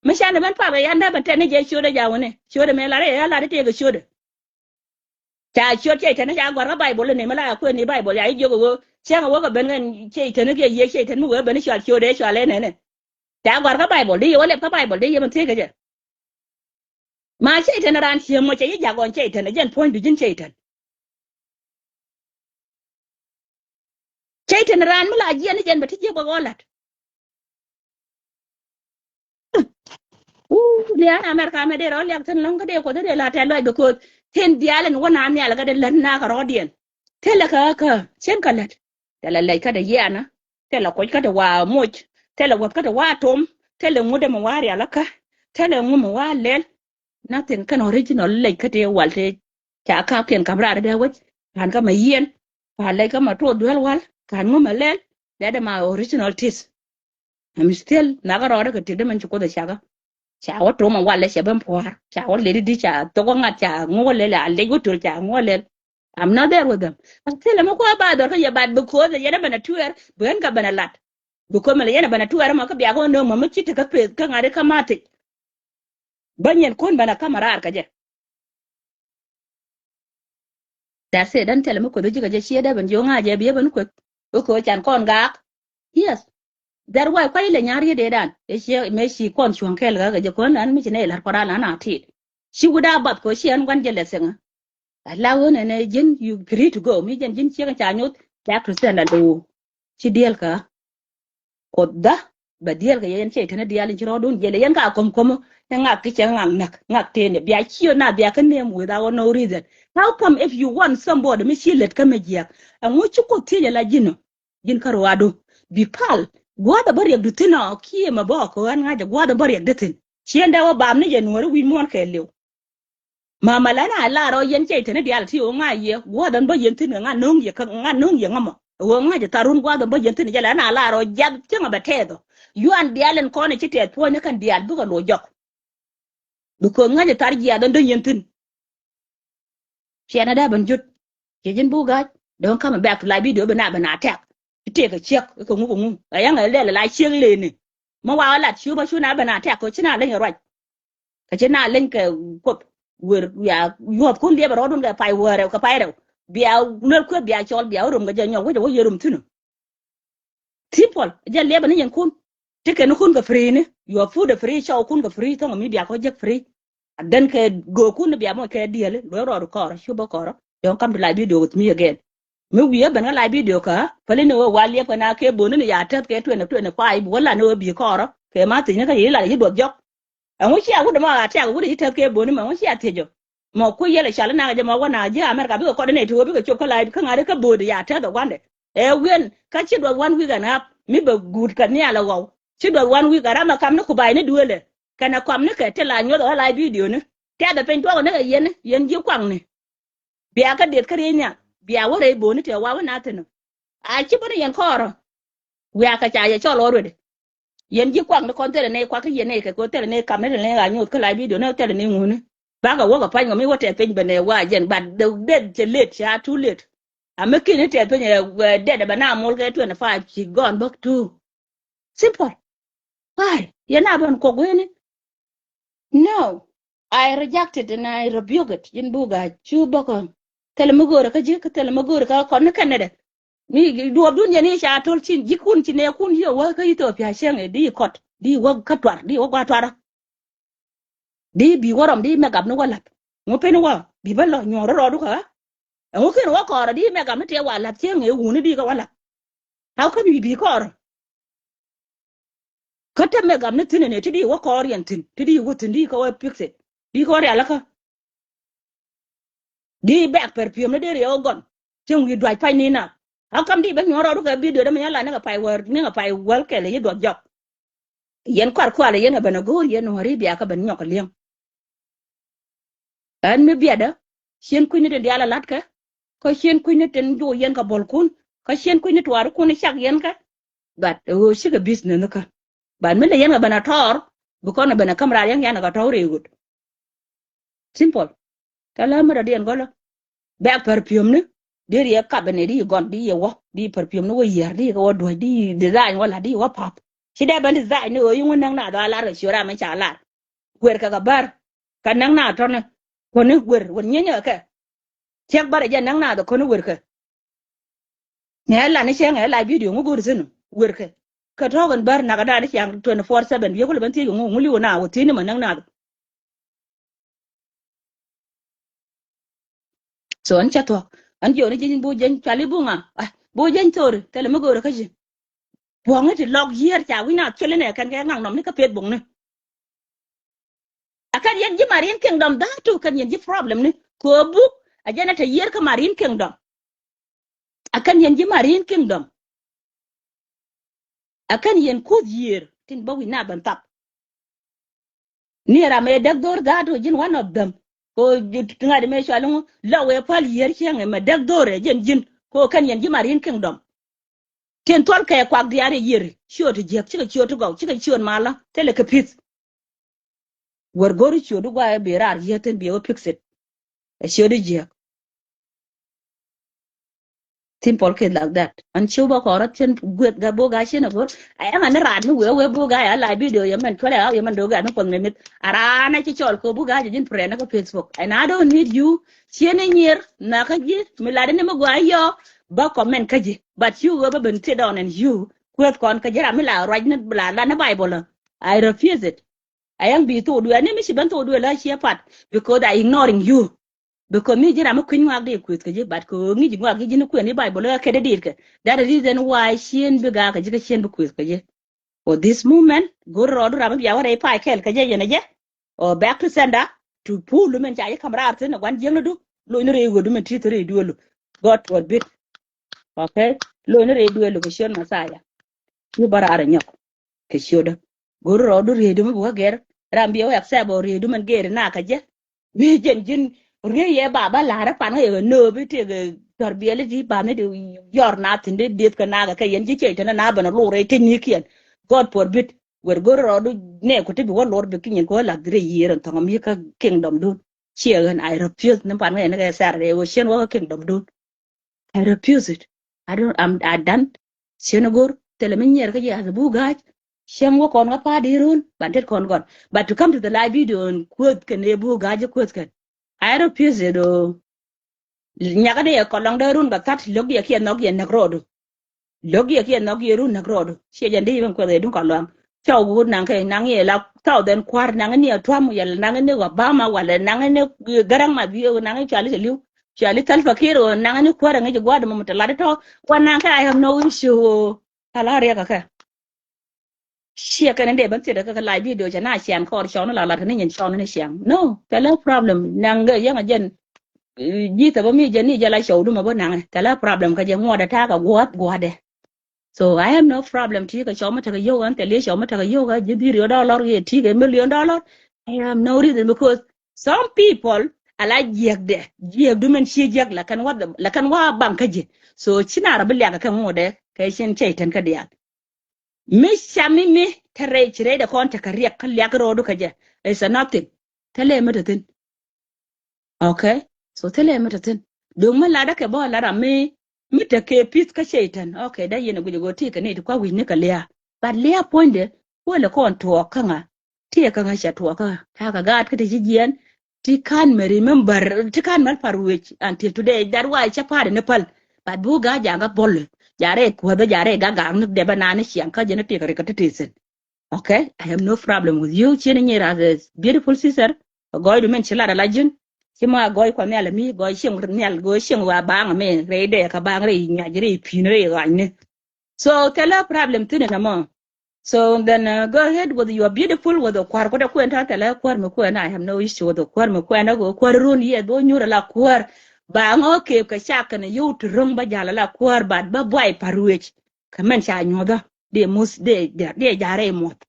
Mi canɛ ben pal kɛ yan dee ben tɛn ni jɛ ciötdɛ ja̱ wuni. Ciötdɛ mëë lar i̱ ɛ lar i̱ tëëkɛ ciötdɛ. Ca ciöt cɛy-tan ca gɔ̱a̱r kä Baibol ni mi la ya kuën ni Baibol ya i̱ jiök ɛ ɣöö cäŋ ɛ wä kɛ ben ɣän cɛy-tan kiɛ yiëë cɛy-tan mi wee ben i̱ cɔal ciötdɛ cɔal ɛ nɛnɛ. Ca gɔ̱a̱r kä Baibol di yɛ wä lɛp kä Baibol di yɛ ben thiec kɛ jɛ. Ma cɛy-tan raan cië mɔ cɛ ji̱ ja̱ gɔn cɛy-tan ɛ jɛn puɔ̱nydu ji̱n cɛy-tan. Cɛy-tan raan mi la jiɛn ni jɛn bɛ ti jiäk bä ɣɔɔ la̱t. Uu, ni an America mɛ dee rɔ liak thi̱n lɔ̱ŋ kä dee Kuoth dee la tɛ̈th lɔc, because thi̱n diaal in wä na nhial kä dee lät na kä rɔɔdiɛn. Thilɛ kä kä cien kä lät. Thilɛ lɛc kä dee yianä. Thilɛ koc kä dee wa moc. Thilɛ wäth kä dee wa tom. Thilɛ ŋut dee mi wa rial kä. Thilɛ ŋu mi wa lɛl. Nothing kɛn original lɛc kä tëë wal tëë ca ka̱a̱pkiɛn ka̱m raar dee wec. Ka̱n kä ma yiɛn. Ka̱n lɛc kä ma tuɔth duel wal. Ka̱n ŋu ma lɛl. That is my original taste. I'm still nakä rɔɔdä kɛ ti dee mɛn ci Kuoth ɛ cakä. Ca wä tom a walɛ cɛ ben pua̱a̱r. Ca wä ledi di ca thok wä ŋa̱t ca ŋu wä lɛl a lɛc wä töl ca ŋu wä lɛl. I'm not there with them. But still mi kua̱ ba dhɔr kä yɛ bat because yɛn a ben a tuɛɛr ben kä ben a lat. Because mɛ lɛ yɛn a ben a tuɛɛr mɔ kä biak wä nööŋ mɔ mi ci ti kä peth kä ŋa̱t i̱ kä ma̱th thic. Bä nyin kun bänä ka̱m a raar kä jɛ. That's it. Dän thilɛ mi kueth ji̱ kä jɛ ciɛ dee ben ji̱ ŋa̱ jɛ biɛ ben kueth. Bä kɛ can kɔn gaak. Yes. That why kuay lɛ nyar yɛ dee dan. Ɛ ciɛ mëë ci kɔn cuɔ̱ŋ kɛɛl kä kɛ jɛ kɔn lan mi ci nɛ ilar kɔn ran lan a tit. Ci wut a bath kɛ ci ɛn gua̱n jɛ lɛ thiŋä. A la ɣöö nɛnɛ ji̱n you free to go. Mi jɛn ji̱n ciek ca nyoth back to sender lo̱o̱. Ci diɛl kä. Kuoth dä bɛ diɛl kɛ yɛ yɛn cɛy-tan diaal in ci rɔɔdun jiɛl yɛ yɛn ka ko̱m ko̱m. Ɛ ŋak ki cɛ ŋak näk ŋak tëë ni bia ciö na bia kä name without no reason. How come if you want somebody mi ci lät kä mi jiäk? Ɛŋu ci Kuoth thiec ala ji̱n ɔ? Ji̱n kä ruaadu bi pal. Gua̱a̱th ɛ bä riɛk du thi̱n ɔ kiɛ mɛ bä ɔ kɛ ɣän ŋa̱c ɛ gua̱a̱th ɛ bä riɛk di thi̱n. Ciɛn dee wä bam ni jɛ nuɔ̱ɔ̱ri wi̱i̱ muɔ̱ɔ̱n kɛ liw. Mama lɛ na lar ɔ yɛn cɛy-tan diaal ti ɣöö ŋa̱ yɛ gua̱a̱th ɛn bä yɛn thi̱n kɛ ŋa̱ no̱o̱ŋ yɛ kä ŋa̱ no̱o̱ŋ yɛ ŋa̱ mɔ. Ɣöö ŋa̱ jɛ tha̱r run gua̱a̱th ɛn bä yɛn thi̱n jɛ lɛ na lar ɔ jiath cäŋ ɛ bɛ tɛɛth ɔ. Yuan diaal ɛn kɔn ɛ ci tɛɛth puɔ̱ny ni kɛn diaal bikɛ lo̱c jɔk. Because ŋa̱ jɛ tha̱r jiath ɛn däny yɛn thi̱n. Ciɛn ɛ dee ben jut. Ciɛ ji̱n buk ga̱a̱c. Don't come back to live video bi na ben attack. I̱ tëëk ɛ ciɛk i̱ kɛ ŋu kɛ ŋu. Ɛ ya̱ŋ ɛ lɛl ɛ la ciɛk lëëni. Mi wa lat cu bä cu na ben attack kɛ ci na leny ɛ ruac. Kɛ ci na leny kɛ Kuoth. Wer ya yuɔth kun liɛp ɛ rɔɔdun kɛ pay wärɛ kɛ pay rɛw. Bia luel kueth bia cɔl bia wä rom kɛ jɛ nyɔk wec ɛ wä yɛ rom thi̱n ɔ. Simple. Jɛ liɛpɛ ni yɛn kun. Ti kɛn kun kɛ free ni. Your food ɛ free, cɔw kun kɛ free, thɔŋ mi bia kɔ jek free. And then kɛ go̱o̱k kun ni bia mɔ kɛ diɛli. Luɔc rɔɔdu kɔrɔ, cupä kɔrɔ. Don't come to live video with me again. Mi wi̱i̱ ɛ ben kä live video kä päli ni ɣöö wa liɛp kɛ na kɛ bööni ni ya tɛth kɛ twenty twenty-five wä la ni ɣöö bi kɔɔrä kɛ ma thiecni kä yi la yi duɔth jɔk. Ɛŋu cia wut ɛmɔ a tiak wut yi tɛth kɛ bööni mɛ ɛŋu cia thiec ɔ. Mɔ kui̱ yɛl ɛ cal inak jɛ mɔ wä na ji̱ America bikɛ kɔt inɛ ti ɣöö bikɛ cop kä live kä ŋa̱t kä böödi ya tɛth ɛ gua̱ndɛ. Ɛ wiɛn kä ci duɔth one week and half mi bɛ guut kɛ nhial ɛ ɣɔw. Ci duɔth one week aram ɛ kam ni kuba̱a̱c ni duëëlɛ. Kɛnɛ kɔam ni kɛ ti la nyuɔth ɛ ɣä live video ni. Tɛth ɛ piny tuɔk ni kɛ yɛn yɛn ji̱ kuaŋni. Bia kä diet kä riey nhial bia wä rɛy bööni tëë wa wä na thi̱n. A ci bä ni yɛn kɔɔrä. Wiaa kɛ ca yɛ cɔl ɣɔr wetdɛ. Yɛn ji̱ kuak ni kɔn thilɛ ni kuak kä yɛn ni kɛ kɛ thilɛ ni kam ni thilɛ ni ɣaa nyuuth kä la bidio ni thilɛ ni ŋuni. Bakɛ wäk ɛ pa̱ny kɛ mi wä tɛth piny bɛ nɛ wa jɛn but the dead cɛ late ca too late. A mi kin ni tɛth piny ɛ dɛt ɛ bɛ na mol kɛ twenty five ci gone back to simple. Why? Yɛn a ben kɔk weni. No, I reject it and I rebuke it. Yin bu ga cu bä kɔn. Thilɛ mi go̱o̱rɛ kä ji̱ kä thilɛ mi go̱o̱rɛ kä kɔn ni kɛn nɛ dɛ. Mi duɔɔp dun yɛn i̱ ca to̱l cin ji̱ kun ci nɛ kun ci wä kä Ethiopia cieŋ i̱ di kɔt di wä kä tuar di wä gua tuarä. Di bi wä rɔm di mɛ gap ni wä lath. Ŋu pen wä bi bä lɔ nyuɔ̱ɔ̱r rɔɔdu kä. Ɛŋu ken wä kɔɔrä di mɛ gap ni tëë wa lath cieŋ i̱ wuni di kä wä lath. How come you bi kɔɔrä? Kä te mɛ gam ni thi̱n ɛn ɛ ti di wä kɔɔr yɛn thi̱n ti di wä thi̱n di kä wä fix it di kä wä rial kä. Di bɛk perfume ni dee riɛ wä gɔn. Cieŋ wi̱i̱ duac pac ni na. How come di bä nyuɔ̱ɔ̱r rɔɔdu kɛ bidio dee mi yɛn la ni kɛ pay wäl ni kɛ pay wäl kɛl yi duɔth jɔk. Yɛn kɔar kual yɛn kɛ ben a go̱o̱r yɛn nuɔ̱ɔ̱ri bia kä ben nyɔk kɛ liɛŋ. Ɛn mi biɛtdä cien kui̱ni tin diaal a la̱tkɛ. Kä cien kui̱ni tin juuc yɛn kɛ buɔ̱lkun kä cien kui̱ni tuaarikun cak yɛn kɛ. But ɛ ɣöö cikɛ business kä. But mi lɛ yɛn kɛ ben a tɔɔr bi kɔn kɛ ben a käm raar yɛn yan kɛ tɔɔr rɛy ɣöt. Simple. Kä lä mi dɔ̱diɛn gɔlä. Bɛk perfume ni di riɛ kap ni di gɔn di yɛ wä di perfume ni wä yier di kɛ wä duɔ̱c di design wä la̱t di wä pap. Ci dee ben design ni ɣöö yi ŋun näk na dhɔ a lar kɛ ciöt ram mi ca lar. Guer kɛ kɛ bär. Kɛ näk na tɔni. Kɔni guer wän nyienyɛ kɛ. Ciek bär ɛ jɛ näk na dhɔ kɔni guer kɛ. Ŋɛ lan i̱ cɛ ŋɛ la video ŋu go̱o̱ri thi̱n werkɛ. Kɛ tɔ̱ɔ̱k in bär nakä da̱a̱n i̱ ciaŋ twenty four seven biɛ kulɛ ben thiec kɛ ŋu ŋu li̱w na wä thi̱n ni mɛ näk nath. So ɛn cɛ thuɔ̱k ɛn jiɔni ji̱ny bu jiɛny cuali bu ŋa. Ah, bu jiɛny thori thilɛ mi go̱o̱ri kä ji̱. Buɔ̱ŋni ti lɔk yiër ca wi̱c na thil inɛ kɛn kɛ ŋaŋ nɔmni kä peth buɔ̱ŋni. A kɛn yɛn ji̱ Marine Kingdom dhatu kɛn yɛn ji̱ problem ni kɛ buk a jɛn a te yiër kä Marine Kingdom. A kɛn yɛn ji̱ Marine Kingdom. A kɛn yɛn kuth yiër tin bä wi̱c na bɛn thap. Ni ram ɛ däk dhor dhatu ji̱n one of them. Ko ŋa̱t mɛ cual ŋu la wee pal yiër cieŋ ɛ mɛ däk dhor ɛ jɛn ji̱n ko kɛn yɛn ji̱ Marine Kingdom. Tin thuɔl kɛ kuak diaar i̱ yiëri ciööt i̱ jiäk cikɛ ciööt i̱ gɔw cikɛ ciööt malä thilɛ kɛ pi̱th. Wär go̱ri ciööt i̱ guayɛ bi raar yiëë thin bi wä pixit. Ɛ ciööt i̱ jiäk. Simple case like that. An ciw bä kɔrä thi̱n gueth gɛ bok a cin a go̱r. A ɛŋ an i̱ raat ni wee wee bok a ya la video yɛ mɛn cuɔlɛ a yɛ mɛn do̱k a ni kuɔth mi mit a raan a ci cɔl kɛ bok a jɛ ji̱n prɛn ni kä Facebook. And I don't need you. Cien i̱ nyier na kä ji̱ mi lat ni mi gua yɔ. Bä comment kä ji̱ but you wee bä ben sit down and you kueth kɔn kä ji̱ ram mi la ruac ni la la ni Bible. I refuse it. A yɛn bi thok duël ni mi ci ben thok duël la ciɛ pat because I ignoring you. Because mi ji̱ ram mi kui̱ny ŋuak di kueth kä ji̱ but kɛ ŋi̱c ŋuak ji̱ ji̱ ni kuɛn i̱ Bible kä kɛ di dit kɛ. That is reason why cien bi gaak kä ji̱ kä cien bi kueth kä ji̱. For this moment go̱r rɔɔdu ram mi bia wä rɛy pay kɛl kä jɛ yɛn a jɛ. Or back to sender to pull men ca yi kam raar thin a guan jiäŋ ni du. Loc ni rɛy ɣödu men ti thi rɛy duelu. God forbid. Okay. Loc ni rɛy duelu kɛ ciöt Messiah. Ci bä raar a nyɔk kɛ ciötdä. Go̱r rɔɔdu rieedu mi bi wä gɛr ram bi wä accept ɔ rieedu men gɛr na kä jɛ. Mi jɛn ji̱n riey yɛ ba ba la̱rä pan kä yɛ kɛ nööbi tëëkɛ tɔr biɛli ti ba mi di yɔr na thin di dieth kɛ na kɛ kɛ yɛn ji̱ cɛy tɛn na ben a lurɛ tëny ni kiɛn. God forbid. Wer go̱r rɔɔdu nɛ ku ti bi wä lor bi ki nyin kɛ wä lath rɛy yiër ɛn thɔŋ mi kä kingdom dun. Ciɛ ɣän I refuse ni pan kä yɛn kɛ Saturday wä cien wä kä kingdom dun. I refuse it. I don't, I'm, I done. Cien go̱r thilɛ mi nyiɛr kä ji̱ as a buk ga̱a̱c. Cieŋ wä kɔn kä pa̱a̱t di run ban tet kɔn gɔn but to come to the live video and kueth kɛn ɛ buk ga̱a̱c kueth kɛn. I refuse it o. Nyakä di ɛ kɔlɔŋ dee run kɛ tha̱t lo̱k yɛ kiɛ nhɔk yɛ näk rɔɔdu. Lo̱k yɛ kiɛ nhɔk yɛ run näk rɔɔdu ciɛ jɛn di ben kueth ɛ duŋ kɔlɔŋ. Cɔw wut naŋ kɛ naŋ yɛ la thousand kua̱r naŋ ni ɛ Trump yɛ naŋ ni Obama walɛ naŋ ni Garaŋ ma bi naŋ ni cuali cɛ li̱w. Cua li Salva Kiir ɣöö naŋ ni kuäärä ŋäc gua̱a̱r dämɔ mi te lat tɔ̱. Wa naŋ kɛ, I have no issue ɣöö. Ala riɛk kɛ kɛ. Ciɛ kɛn in dee bän thiet kɛ kɛ live video cɛ na ciaŋ kɔɔr cɔɔn la lat kɛ ni nyin cɔɔn ni ciaŋ. No, thilɛ problem. Naŋ gɛ yɛŋ a jɛn. Ji̱ thɛ bä mi jɛn ni jɛ la cɔw dumɛ bä naŋɛ. Thilɛ problem kä jɛ ŋuɔdɛ ta̱a̱ kɛ gua̱a̱th gua̱a̱dɛ. So I have no problem ti kɛ cɔw mi tekɛ yio̱w ɛn thil i̱ cɔw mi tekɛ yio̱w kä ji̱ dhiri dollar kɛ ti kɛ million dollar. I have no reason because some people ala jiɛkdɛ, jiɛk dumɛn ci jiɛk la kɛn wa, la kɛn wa baŋ kä ji̱. So ci na rɔ bi liak kɛ ŋuɔdɛ kɛ cin cɛ itɛn kä diaal. Mi ca mi mi te rɛy ci rɛy dɛ kɔn te kä riɛk kä liak rɔɔdu kä jɛ. It's a nothing. Thilɛ mi te thin. Okay. So thilɛ mi te thin. Duŋ mi ladä kɛ bä ladä mi, mi te kɛ pith kä cɛ itɛn. Okay, dee yɛn a guic a go̱o̱r ti kɛ ni ti kua wi̱c ni kɛ lia̱a̱. But lia̱a̱ puɔ̱nydɛ kuɔlɛ kɔn tuɔɔk kä ŋa. Ti kɛ ŋa cɛ tuɔɔk kä ŋa. Ta̱a̱ kɛ gaat kä ti ci jiɛn. Ti kan mɛ remember, ti kan mɛ par wec until today. That why cɛ pa̱a̱t ni päl. But bu gaa ja̱a̱ŋ kä bɔl. Ja̱a̱ rɛy kuäthä, ja̱a̱ rɛy gaa ga̱a̱ŋ ni dɛpä naan ni ciaŋ kä jɛn ti kɛ ri kä ti ti thin. Okay, I have no problem with you. Ciɛ ni nyir as a beautiful sister. Gɔɔydu min ci lat ala ji̱n. Ci ma gɔɔy kua nhial mi, gɔɔy cieŋ nhial, gɔɔy cieŋ wa baŋ mi, rɛy dee ka baŋ rɛy nyac, rɛy pi̱n, rɛy ɣa̱nyni. So thilɛ problem thin in a mɔ. So then, uh, go ahead with your beautiful, with the kua̱r, kuda kuɛn ta thilɛ kua̱r mi kuɛn, I have no issue with the kua̱r mi kuɛn, a go kua̱r run yɛ, do nyur ala kua̱r. Baŋ ɔ kep kɛ cak kɛn yio̱w ti ro̱ŋ ba jal ala kua̱r, but ba buay par wec. Kä mɛn ca nyuɔ̱thä, dee muth, dee, dee, dee ja̱ rɛy muɔth.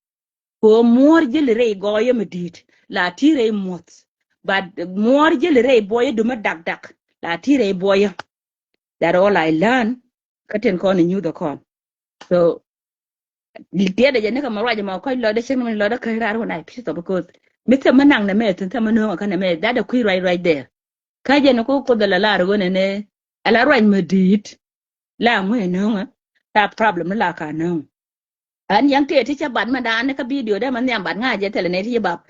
Kɛ ɣöö muɔ̱ɔ̱r ji̱li rɛy gɔɔyä mi di̱i̱t, la ti rɛy muɔ̱th. But muɔ̱ɔ̱r ji̱li rɛy buɔyä dumä dakdak, la ti rɛy buɔyä. That all I learn, kä tin kɔn in nyuuth ɛ kɔn. So, tiɛɛdɛ jɛ ni kɛ ma ruac ma kɔc lɔcdä cieŋ ni lɔcdä kä raar wä na pi̱th ɔ, because mi thɛm mi naŋ nɛ mɛ thi̱n, thɛm mi nööŋ ɛ kä nɛ mɛ, that a kui̱ ruac ruac there. Kä jɛ ni ku Kuoth ala lar ɣöö nɛ nɛ, ala ruac mi di̱i̱t, la ŋuɛ nööŋä, la problem ni la ka nööŋ. An yɛn tëë ti cä bat mɛ da̱a̱n ni kä video dee mɛ nhiam bat ŋa̱c jɛ thilɛ nɛ ti ci bap.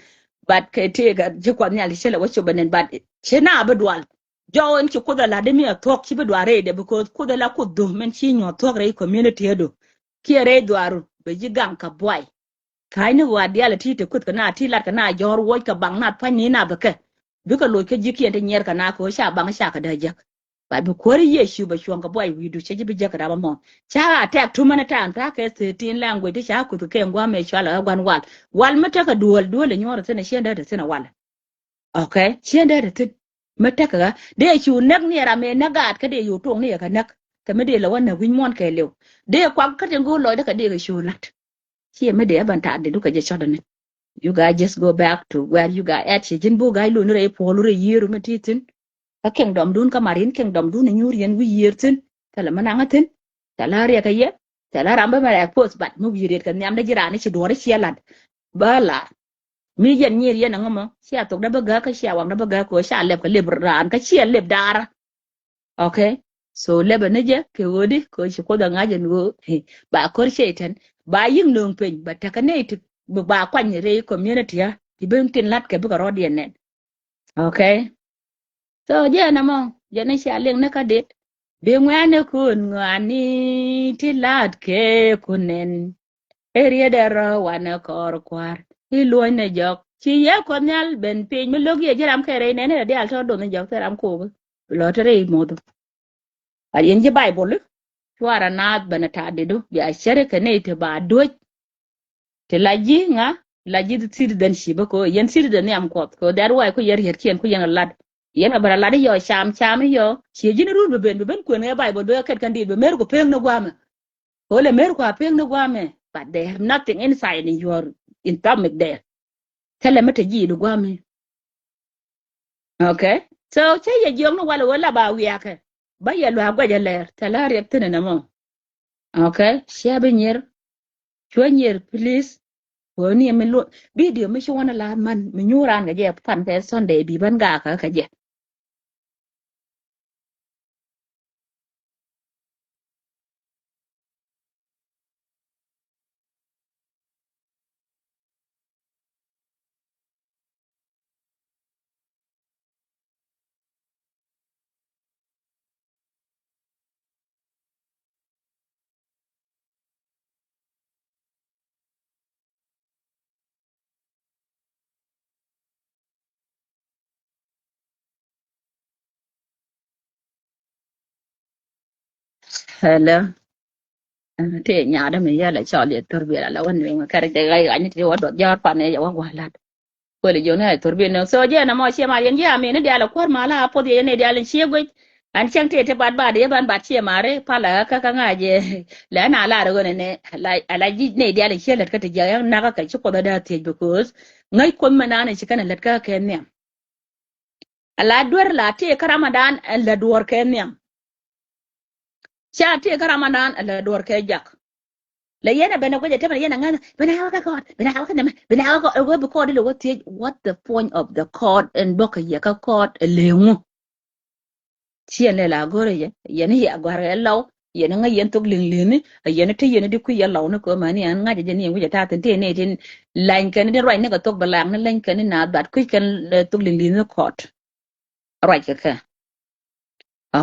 Bat kɛ tëë kɛ ci Kuɔth Nhial ti cä lɛ wä cop ɛnɛn bat ci na bi dual. Jɔw in ci Kuoth ala di mi a thuɔ̱k ci bi dual rɛydɛ, because Kuoth ala Kuoth dho̱ mɛn ci nyuɔ̱th thuɔ̱k rɛy community adu. Kiɛ rɛy dhuaru bɛ ji̱ gaŋ kɛ buay. Ka̱cni ɣɔaa diaal ti te kueth kɛ na ti lat kɛ na jɔ̱ɔ̱r wuɔc kɛ baŋ na pua̱ny ni na bɛ kɛ. Bikɛ loc kä ji̱kiɛn ti nyiɛr kɛ na kɛ ɣöö ca baŋ ca kɛ dee jek. Ba bi kuäär Yecu bɛ cuɔ̱ŋ kɛ buay wi̱i̱du cɛ ji̱ bi jek kɛ dap ɛmɔ. Ca a tɛk tumän ta̱a̱n ta̱a̱ kɛ thirteen language ti ca kueth kɛ kɛ gua̱a̱mɛ cual ɛ gua̱n wal. Wal mi tekɛ duel, duel ɛ nyuɔ̱ɔ̱r ɛ thi̱n ɛ ciɛn dee te thi̱n ɛ wal. Okay, ciɛn dee te thi̱n. Mi tekɛ ɣä dee cu näk ni ɛ ram ɛ näk gaat kä dee cu tuɔŋ ni ɛ kɛ näk. Kɛ mi dee lɛ wä näk wi̱c muɔ̱ɔ̱n kɛɛliw. Dee kuak kä tin go̱o̱r lɔcdä kɛ dee kɛ cu la̱t. Ciɛ mi dee ɛ bän ta̱a̱ dee du kɛ jɛ cɔt ɛni. You guys just go back to where you guys at. Ciɛ ji̱n buk ga̱a̱c luni rɛy puɔ̱lu rɛy yiëëru mi ti thi̱n. Kä kingdom dun kä marin kingdom dun inyuur yɛn wi̱i̱ yiër thi̱n. Thilɛ mi naŋä thi̱n. Thilɛ riɛk kɛ yɛ. Thilɛ ram bä mɛ rɛk poth bat mi wi̱i̱ riet kɛ nhiamdä ji̱ raan i̱ ci duɔ̱ɔ̱r i̱ ciɛ lat. Bä la. Mi yɛn nyiir yɛn aŋä mɔ cia thokdä bä gäk kä cia waŋdä bä gäk kɛ ɣöö ca lɛp kɛ lep raan kä ciɛ lep daara. Okay. So lɛpɛ ni jɛ kɛ ɣöö di kɛ ɣöö ci Kuoth aŋa̱c ɛn ɣöö ba ko̱r Cɛytan ba yi̱k nööŋ piny ba tekɛ nɛy ti ba kuany rɛy community a ti ben tin la̱t kɛ bikɛ rɔ̱diɛn nɛn. Okay. So jɛn ɛmɔ jɛn i̱ cia liŋ ni kä dit. Bi ŋuɛ̈ni kun ŋɔaani ti la̱t kɛ kun nɛn. Ɛ riet ɛ rɔ wanɛ kɔr kua̱r i̱ luɔ̱ny ni jɔk ci yɛ Kuɔth Nhial ben piny mi lo̱k yɛ ji̱ ram kɛ rɛy nɛn ɛ diaal tɔ̱ do̱n ni jɔk thil ram ko̱o̱k. Lɔ te rɛy moth. Ɛ yɛn ji̱ Baibol i̱ cuarɛ naath ben ɛ ta̱a̱ didu bia cärɛ kɛ nɛy te ba duäc. Ti la ji̱ ŋa la ji̱ citizenship ɛ ko̱ yɛn citizen nhiam Kuɔth ko̱ that why ku yɛn rietkiɛn ku yɛn ɛ lat. Yɛn ɛ bɛ rɔ lat i̱ yɔ cam cam i̱ yɔ ciɛ ji̱n run bi ben bi ben kuën ɛ Baibol bi ɛ kɛt kɛn diit bi mer ku peŋ ni gua̱a̱mɛ. Ko̱ lɛ mer ku a peŋ ni gua̱a̱mɛ but they have nothing inside in your in stomach there. Thilɛ mi te ji̱ i̱ di gua̱a̱mɛ. Okay. So cä yɛ jiɔk ni walɛ wä la ba wiakɛ. Ba yɛ luaak guɛcɛ lɛr thilɛ riɛk thi̱n ɛn ɛmɔ. Okay. Cia bi nyier. Cuɛ nyier please. Wä ni mi luɔt video mi ci wä ni la man mi nyuur raan kɛ jɛ pan kɛ Sunday bi ban gakä kɛ jɛ. Hello. Ti nyaadä mi yɛl ɛ cɔl yɛ thurbiɛl ala wä nueŋ kɛrɛ jɛ ɣa̱c ɣa̱c ni ti wä duɔth jɔ̱ɔ̱r pan ɛ jɛ wä gua̱a̱r la̱t. Kuël jiök ni ɛ thurbiɛl nöŋ. So jɛ nɛ mɔ ciɛ mar yɛn ji̱ amin ni diaal ɛ kuäär mal a puɔth yɛ ni diaal in cië guic. An cäŋ ti ti bat bat yɛ ban bat ciɛ mari palɛ kä kä ŋa̱c yɛ. Lɛ na lar ɣöö nɛ nɛ ala ji̱ ni diaal in cië lät kä ti jiäk yɛn nakä kɛ ci kuɔth ɛ dee thiec because ŋäc kuoth mɛ naan in ci kɛn ɛ lät kä kɛ nhiam. Ala duer la ti kä Ramadan ɛ lät duɔr kɛ nhiam. Ca ti kä Ramadan ɛ lät duɔr kɛ jak. Lɛ yɛn ɛ ben ɛ guic ɛ temɛ yɛn ɛ ŋa̱n ben ɛ wä kä kɔɔt ben ɛ wä kä nɛmɛ ben ɛ wä kɔɔt ɛ wä bi kɔɔt ilɛ wä thiec what the point of the court in bok kɛ yɛ kä kɔɔt ɛ leŋu. Ciɛ lɛ la go̱rɛ yɛ yɛn i̱ yɛ gua̱r ɛ lɔw yɛn i̱ ŋäc yɛn thok liŋ li̱ni ɛ yɛn i̱ te yɛn i̱ di kui̱ yɛ lɔw ni kɛ mani ɛn ŋa̱c ɛ jɛ ni yɛn wi̱c ɛ ta̱a̱ thi̱n tëë ni tin lany kɛn i̱ di ruac ni kɛ thok bɛ laŋ ni lany kɛn i̱ naath bat kui̱ kɛn thok liŋ li̱ni kɔɔt. Ruac kɛ kɛ.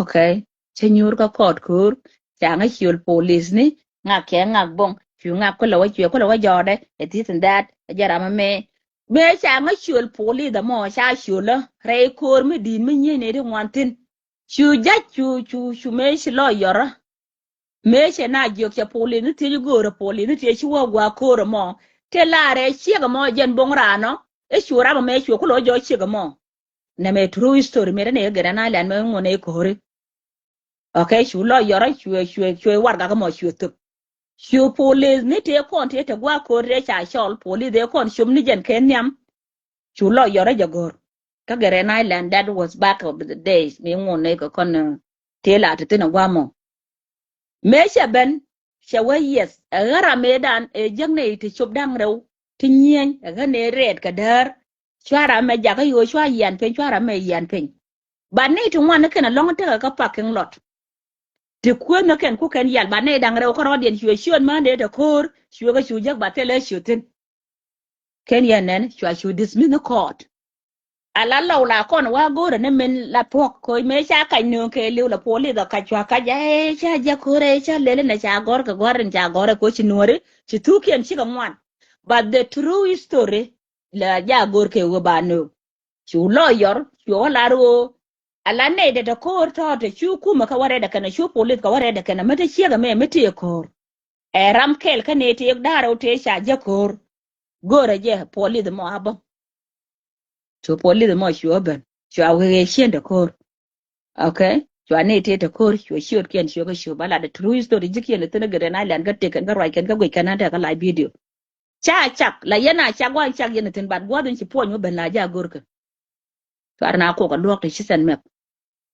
Okay. Cä nyuur kä kɔɔt ko̱o̱r ca ŋä ciöl police ni ŋak kɛ ŋak boŋ cu ŋak kulɛ wä cuɛ kulɛ wä jɔɔdɛ ɛ this and that ɛ jɛ ram amɛ. Mëë ca ŋä ciöl police amɔ ca ciöl ä rɛy ko̱o̱r mi di̱i̱t mi nyiecnɛ ti ŋuan thi̱n. Cu jac cu cu cu mëë ci lɔ yɔrä. Mëë cɛ na jiök cɛ police ni thiec go̱o̱rä police ni thiec ci wä gua̱a̱ ko̱o̱rä mɔ tëë laarɛ ciek amɔ jɛn boŋ raanɔ. I̱ cu ram amɛ cuɛ kulɛ wä jɔɔ ciek amɔ. Nɛmɛ true history mëë rɛ nɛ gɛrɛ na lɛn mɛ ŋuɔnɛ ko̱ri. Okay, cu lɔ yɔrɔ cuɛ cuɛ cuɛ warɛga kä mɔ cuɛ thop. Cu police ni tëë kɔn tëë te gua̱a̱ ko̱ri tëë ca cɔl police tëë kɔn com ni jɛn kɛ nhiam. Cu lɔ yɔrɔ jɛ go̱r kä gɛrɛ na lɛn that was back of the days mi ŋuɔnɛ kɛ kɔn tëë la te thin a gua̱a̱ mɔ. Mëë cɛ ben cɛ wee yieth ɛ ɣän ram mëëdan ɛ jäk nɛy ti cop da̱ŋ rɛw ti nyieny ɛ ɣän ëë rɛɛt kɛ däär. Cua ram mɛ jakä yo̱o̱ cua yian piny cua ram mɛ yian piny. But nɛy ti ŋuan ni kɛn ɛlɔ̱ŋ tekɛ kä parking lot. Ti kuäth ni kɛn ku kɛn yal but nɛy da̱ŋ rɛw kärɔɔdiɛn cuɛ ciöt mään dee te ko̱o̱r cuɛ kɛ cu jäk but thilɛ ciöt thi̱n. Kɛn yɛn nɛn cua cu dismiss ni court. Ala lɔw la kɔn wa go̱o̱rä ni min la thuɔ̱k koc mëë ca kac nööŋ kɛ liw la police ɔ kac cua kac ɛ ca jɛ ko̱rɛ ca leli nɛ ca gɔ̱r kɛ gɔ̱r in ca gɔ̱r ɛ koc ci nuɔ̱ri ci thukiɛn cikɛ ŋuan. But the true history la ja go̱r kɛ wä ba nööŋ. Cu lawyer cu wä lar wä ala nɛy dɛ dɛ ko̱o̱r tɔ̱ te cu kumä kä wä rɛdɛ kɛn cu police kä wä rɛdɛ kɛn mi te ciek ɛmɛ mi te ko̱o̱r. Ɛ ram kɛl kä nɛy te yek da̱rɛ wä te ca jɛ ko̱o̱r. Go̱rɛ jɛ police mɔ a bä. Cu police mɔ cuɛ ben cua wee ciendɛ ko̱r. Okay. Cua ni ti te ko̱r cua ciötkiɛn cuɛ kä cuɛ ba lat true history ji̱kiɛn thin gɛrɛ na lɛn kä tek kɛn kä ruac kɛn kä guic kɛn an te kä live video. Ca cak la yɛn a cak wan cak yɛn thin bat gua̱th in ci puɔny wä ben la ja go̱rkä. Cuar na kok a luɔk te ci sɛn mɛp.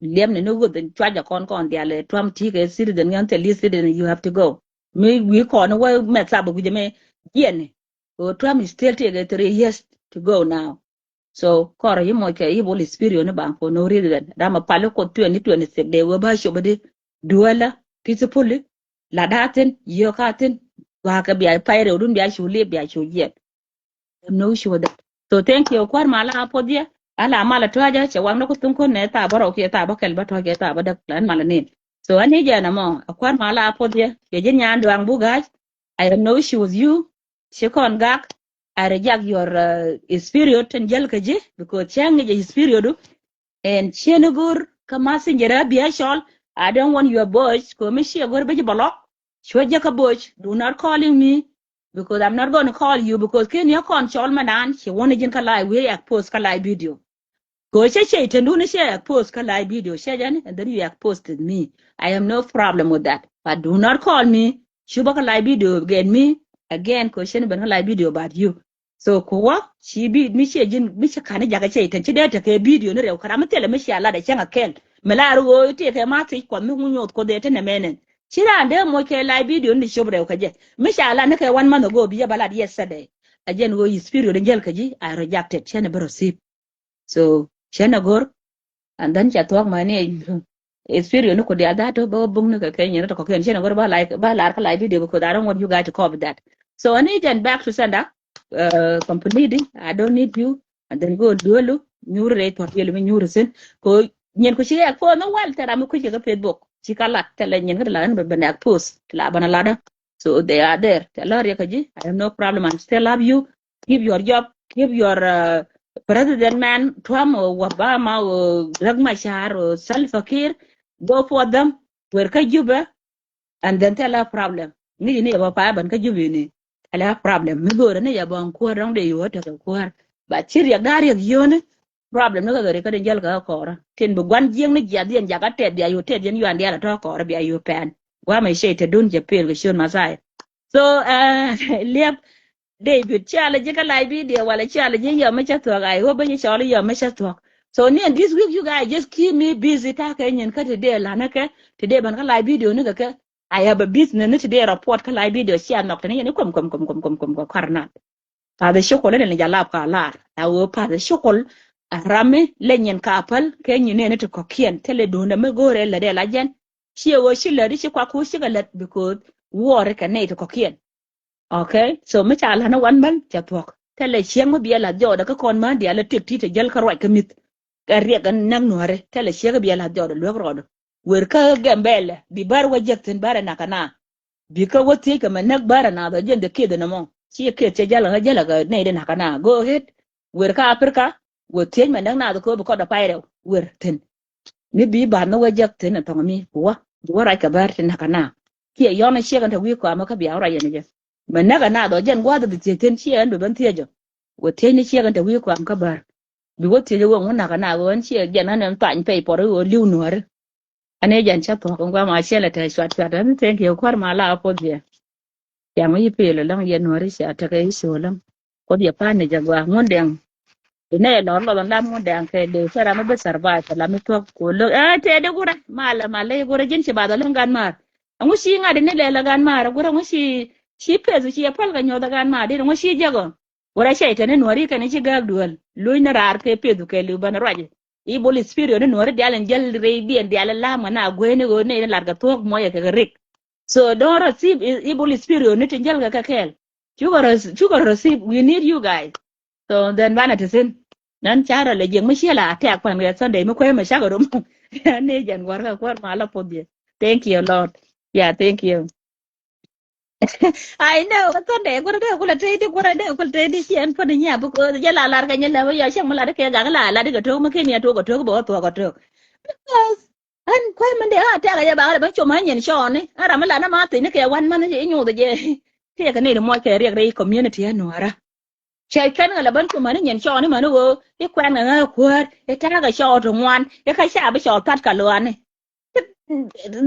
Liɛm ni ni wuth in cuac a kɔn kɔn dial ɛ tuam ti kɛ citizen ŋän thil li citizen you have to go. Mi wi̱i̱ kɔn wä mɛth thap a wi̱c ɛmɛ jiɛn ni. Kɛ ɣöö Trump is still take three years to go now. So kɔrɛ yi moc kɛ yi bol experience ni baŋ for no reason. Ram a pali kuoth twenty twenty six dee wee ba cop di duela peacefully. La da thin yioka thin. Wa kɛ bia pay rɛw dun bia cu liep bia cu jiɛn. No issue with that. So thank you kuar mala a podhiɛ. Ala mala tuaja cɛ wak ni ku thun kun nɛ tha bä rɔw kiɛ tha bä kɛl bä tuaja tha bä däk lan mala nin. So ani jɛ na mɔ a kuar mala a podhiɛ kɛ ji̱ nyan duaŋ bu ga̱a̱c. I have no issue with you. Ci kɔn gak. I reject your uh, spirit and jɛl kä ji̱ because cɛ ŋic a spirit du. And ciɛ ni go̱r kä messenger a bia cɔl. I don't want your voice kɛ mi ciɛ go̱r bi ji̱ bä lɔk. Cuɛ jɛ kä voice do not calling me. Because I'm not gonna call you because ken yɛ kɔn cɔl mɛ naan ci wä ni ji̱n kä live wi̱i̱ expose kä live video. Kɛ cɛ cɛ itendun cɛ expose kä live video cɛ jɛn and then you exposed me. I have no problem with that. But do not call me. Cuba kä live video again me again kɛ cɛ ni ben kä live video about you. So kɛ wä ci bi mi cɛ ji̱n mi cɛ kani jakä cɛ iten ci dee tekɛ video ni rɛw kɛ ram mi thilɛ mi cɛ a lat a cɛŋ a kɛl mi la ri ɣöö itekɛ ma thiec kuɔth mi ŋu nyoth kuoth ɛ te nɛ mɛnɛn. Ci raan dee moc kɛ live video ni cop rɛw kɛ jɛ mi ca lat ni kɛ one month ago bi jɛ ba lat yesterday. A jɛn ɣöö yi spirit in jäl kɛ ji̱ I rejected cɛn a bä receive. So cɛn a go̱r. And then ca thuɔ̱k mani experience ni ku diaal dhat bä buk ni kɛ kɛ nyin rɛ tɔkɔkiɛn cɛn a go̱r ba like ba lar kä live video because I don't want you guys to copy that. So ani jɛn back to sender. Uh, completely I don't need you. And then go duelu nyuri rɛ tuɔt yeli mi nyuri sin ko nyin ku ci expose ni wal tɛ ram mi kuc kɛ kä Facebook ci ka lat tɛ lɛ nyin kä ti lat ni bɛ bɛ nɛ expose ti la bana lat. So they are there. Tɛ lɔr yɛ kä ji̱ I have no problem and still love you. Keep your job. Keep your uh, president man Trump or Obama or Riek Machar or Salva Kiir. Go for them. Wer kä Juba. And then thilɛ problem. Ŋi̱i̱c ni yɛ bä pay bän kä Jubini. Thilɛ problem. Mi go̱o̱rä ni yɛ bä kuäär dɔ̱ŋ dee yio̱o̱ tekɛ kuäär. But ci riɛk da̱a̱ riɛk yio̱o̱ni. Problem ni kä kɛ ri kä di jäl kä kɔɔrä. Tin bi gua̱n jiäkni jiath yɛn jakä tɛth bia yio̱o̱ tɛth yɛn yuan diaal a tɔ̱ kɔɔrä bia yio̱o̱ pɛn. Gua̱a̱mɛ cɛ te dun cɛ pil kɛ ciöt Mɛthia. So, eh, liɛp David, /cia lɛ ji̱ kä live video, wala /cia lɛ ji̱ yɔm mi cä thuɔ̱k, I hope ben cɔl yɔm mi cä thuɔ̱k. So ni, and this week you guys just keep me busy, ta̱a̱ kɛ nyin kä today, la̱nä kɛ today bän kä live video ni kɛ kɛ. I have a business ni today report kä live video, /cia nhɔk te ni yɛn i̱ kuɛm, kuɛm, kuɛm, kuɛm, kuɛm, kuɛm, kuɛm, kar nath. Path i̱ cukul ni ni jɛ lap ka lar. A ɣöö path i̱ cukul, a ram mi lɛ nyin ka päl kɛ nyin ni ni ti kɔ̱kiɛn, thilɛ duundɛ mi go̱o̱rɛ lät ɛ la jɛn. /Ciɛ ɣöö ci lät i̱ ci kuak kuuc cikɛ lät, because wuɔɔri kɛ nɛy ti kɔ̱kiɛn. Okay, so mi ca la̱t ni wan mäl cɛ thuɔ̱k. Thilɛ ciek mi biɛ la̱th jɔɔdɛ kä kɔn män diaal a tiek ti̱i̱t a jäl kä ruac kä mi̱th. Kɛ riɛk kɛ näk nuääri, thilɛ ciek biɛ la̱th jɔɔdɛ luek rɔɔdɛ. Wer kä Gambɛlɛ bi bär wä jek thi̱n bär ɛ nakä na. Bi kä wä thiec kɛ mɛ näk bär ɛ nath ɔ jɛn dee kieth ɛn ɛmɔ. Ci kieth cɛ jäl kä jäl kä nɛy dee nakä na. Go ahead. Wer kä Africa, wä thiec mɛ näk nath ɔ kɛ wä bi kɔt ɔ pay rɛw. Wer thi̱n. Mi bi bath ni wä jek thi̱n ɛ thɔŋ mi bi wä, bi wä ruac kɛ bär ti nakä na. Kiɛ yɔn ɛ ciek ɛn te wi̱i̱ kɔamä kä bia wä ruac ɛn jɛ. Mɛ näk ɛ nath ɔ jɛn gua̱a̱th bi thiec thi̱n ciɛ ɛn bi ben thiec ɔ. Wä thiec ni ciek ɛn te wi̱i̱ kɔam kä bär. Bi wä thiec ɛ wä ŋun nakä na ɣöö ɛn ciɛ jɛn ɛn ɛn thany pɛy pɔr i̱ ɣöö li̱w nuääri. Ɛn i̱ jɛn cä thuɔ̱k in gua̱a̱mɛ a ciɛ lɛ te cuat cuat ɛn thank you kuäär ma la a poth yɛ. Cam i̱ pil ɛlɔ̱ŋ yɛ nuääri cia tekɛ i̱ cu ɛlɔ̱ŋ. Kuoth yɛ pa̱a̱n ni jɛ gɔaa ŋun dɛŋ. Inɛ lɔr lɔth ɛn lam ŋun dɛŋ kɛ dee cä ram mi bi survive kɛ lam mi thuɔ̱k ku lo̱k ɛ tëë di gurɛ malɛ malɛ gurɛ ji̱n ci bath ɛlɔ̱ŋ gan maar. Ɛŋu ci ŋa̱t ini lɛl ɛ gan maar gurɛ ɛŋu ci ci peth ci ɛ päl kɛ nyuɔth ɛ gan maar dit ɛŋu ci jek ɔ. Gurɛ cɛy tɛn ni nuääri kɛn ci gääk duel luny ni raar kɛ peth kɛ liw bän ruac. Evil spirit ni nuääri diaal in jäl rɛy diɛn diaal in la̱a̱m ŋa na gueyni ɣöö ni in lat kɛ thuɔ̱k muɔyɛ kɛ kɛ rik. So don't receive e-, evil spirit ni tin jäl kɛ kɛ kɛɛl. Cukɛ rec-, cukɛ receive. We need you guys. So then banɛ ti thin. Nan ca rɔ lɛ jiɛk mi ciɛ la attack pan kɛ Sunday mi kuɛ mɛ cakɛ rom. Ni jɛn guar kɛ kuar ma la poth yɛ. Thank you, Lord. Yeah, thank you. I know. Sunday guar dee kula tey di guar dee kula tey di ciɛn pan nyia because jɛ la lar kɛ nyɛ lɛ wä yɔ cɛŋ mi la di kɛ gak la la di kɛ tok mi ken yɛ tok kɛ tok bɛ wä thuɔk kɛ tok. Because Ɣän kuäär min dee ɣän a tɛ̈kä jɛ bakɛ lɛ ben com ɣän nyin cɔɔni. Ɣän ram mi lat ni ma thiecni kɛ wan mäni ci nyoth jɛ. Tëëkɛ ni ri muɔc kɛ riɛk rɛy community ɣän nuäärä. Cɛ kɛn kɛ lɛ ben com ɣän nyin cɔɔni mäni ɣöö i̱ kuɛn kɛ ɣän kuäär i̱ ta̱a̱ kɛ cɔɔl ti ŋuan i̱ kä ca bi cɔɔl pa̱t kɛ luaani.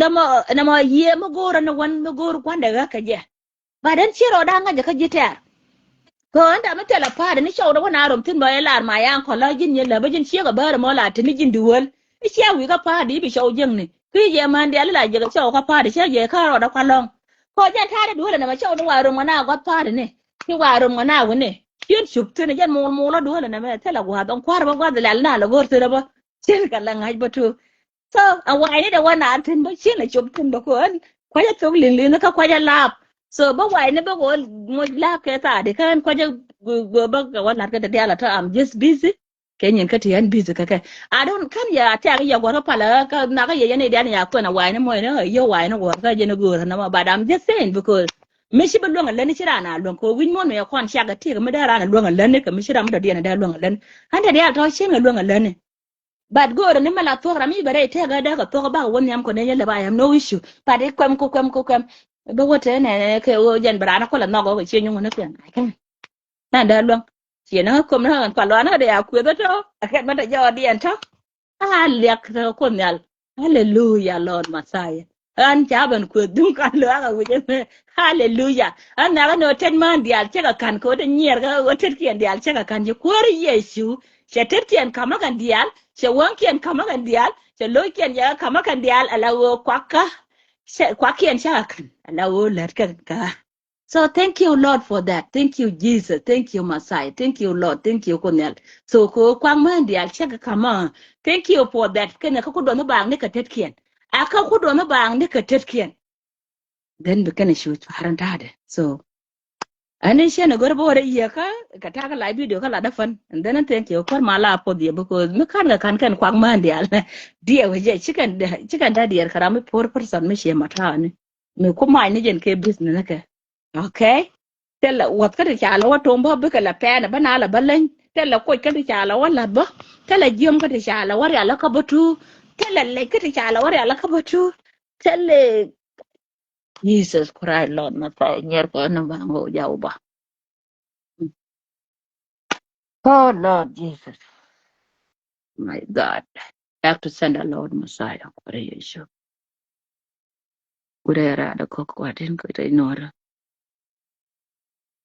Nɛmɔ, nɛmɔ yiëë mi go̱o̱rä ni wan mi go̱o̱r kuandɛ ɣä kɛ jɛ. But ɛn ciɛ rɔɔdan ŋa̱cä kä ji̱ tɛ̈r. Kɛ ɣän dam mi thilɛ pa̱a̱t ni cɔwdɛ wä na röm thi̱n bä ɛ lar ma yan kɔl la ji̱n nyɛ lä bä ji̱n ciek ɛ bäär ɛmɔ la te ni ji̱n duel. I̱ cia wi̱i̱ kä pa̱a̱t i̱ bi cɔw jiäkni ki jɛ man diaal la jɛ kɛ cɔw kä pa̱a̱t i̱ cia jɛ kä rɔɔdɛ kua lɔ̱ŋ. Kɔ jɛn ta̱a̱t i̱ duel ɛnɛ mɛ cɔwdɛ wa röm ŋɔ na gua̱th pa̱a̱t ni. Ki wa röm ŋɔ na wi̱ni. Ciën cup thi̱n jɛn muɔl muɔl ɔ duel ɛnɛ mɛ thilɛ gua̱a̱th ɔŋ kua̱r bä gua̱th lɛl na lɛ go̱r thi̱n ɛ bä. Ciën kɛ lɛ ŋa̱c bä tuuk. So a wa̱i̱ni dee wä naan thi̱n bä ci̱n a cop thi̱n bä kɔn kua̱cä thok li̱ŋ li̱ŋ kä kua̱cä laap. So bä wa̱i̱ni bä kɔn moc laap kɛ thaadi kä ɛn kua̱cä guɔ bä kɛ wä la̱t kä dee diaal a tɔ, I'm just busy. Kɛ nyin kä ti ɛn busy kä kɛ. I don't, kän yɛ a tɛk yɛ guɔ̱r kä palä kä nakä yɛ yɛn i̱ dian ya kuɛn a wa̱i̱ni mɔc ni yɛ wa̱i̱ni guɔ̱r kä jɛn i̱ go̱o̱r nɔmɔ, but I'm just saying because mi ci bi luäŋ a läni ci raan a luäŋ kɛ wi̱c muɔ̱n mi yɛ kɔn cak a tiek mi dee raan a luäŋ a läni kɛ mi ci ram mi dɔ̱diɛn a dee luäŋ a läni. Ɣän te diaal tɔ ci̱n a luäŋ a läni. But go̱o̱rä ni mɛ la thuɔ̱k ram i̱ bɛ rɛy tɛk ɛ dee kɛ thuɔ̱k ɛ bakɛ wä nhiam kɔn ɛ yɛn lɛ ba, I have no issue. But i̱ kuɛm ku kuɛm ku kuɛm. Bä wä te nɛ nɛ kɛ wä jɛn bɛ raan ɛ kɔl ɛ nhɔk ɛ kɛ ciɛ nyuŋ ni kɛn. I can't. Na dee luäŋ. Ciɛ ni ɣä kom ni ɣä kɛn kɔl luan ɣä dee a kueth ɛ tɔ. Ɛ kɛn bä te jɔɔdiɛn tɔ. A liak te kɛ Kuoth Nhial. Hallelujah, Lord Messiah. Ɣän ca ben kueth duŋ kan luaak a wi̱c ɛmɛ. Hallelujah. Ɣän nhakɛ ni ɣöö tet mään diaal cä kɛ ka̱n kɛ ɣöö te nyiɛɛr kɛ ɣöö tetkiɛn diaal cä kɛ ka̱n ci Kuäär Yecu. Cɛ tetkiɛn ka̱mä kɛn diaal, cɛ wäŋkiɛn ka̱mä kɛn diaal, cɛ lo̱ckiɛn jɛ ka̱mä kɛn diaal, ala ɣöö kuakä, cɛ, kuakiɛn cä kɛ ka̱n, ala ɣöö lät kɛ kä. So thank you, Lord, for that. Thank you, Jesus. Thank you, Messiah. Thank you, Lord. Thank you, Kuoth Nhial. So kɛ ɣöö kuak mään diaal cä kɛ ka̱mä. Thank you for that. Kɛnɛ kä ku duɔth mi baaŋ ni kɛ tetkiɛn. A kä ku duɔth mi baaŋ ni kɛ tetkiɛn. Then bi kɛn a cu cua̱r in ta̱a̱dɛ. So ɛn i̱ cɛn a gör bä wä rɛ yiëë kä kɛ ta̱a̱ kä live video kä lat dä fän. And then thank you kuäär ma la poth yɛ because mi ka̱n kɛ ka̱n kɛn kuak mään diaal. Diɛ wä jɛ ci kɛn, ci kɛn dee diɛɛr kɛ ram mi poor person mi ciɛ ma ta̱a̱ni. Mi ku mac ni jɛn kɛ business ni kɛ. Okay. Thilɛ wuɔth kä ti ca lɛ wä to̱ŋ bä bikɛ lɛ pɛɛnɛ bä na lɛ bä leny. Thilɛ koc kä ti ca lɛ wä la̱th bä. Thilɛ jiöm kä ti ca lɛ wä rial kä bä tuur. Thilɛ lec kä ti ca lɛ wä rial kä bä tuur. Thilɛ Jesus Christ, Lord Messiah, nyier kɔ ni ba ŋɔ jaw ba. Oh Lord Jesus, my God, have to send a Lord Messiah, Kuäär Yecu. Kuäär rɛy raadɛ kɔk kuatin kɛ rɛy nuɔrä.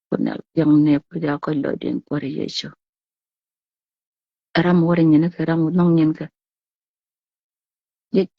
Kun nɛl piɛŋ nɛ ku ja kɔc lɔcdiɛn Kuäär Yecu. Ram wä rɛy nyinikɛ, ram wä nhɔk nyinikɛ. Ji̱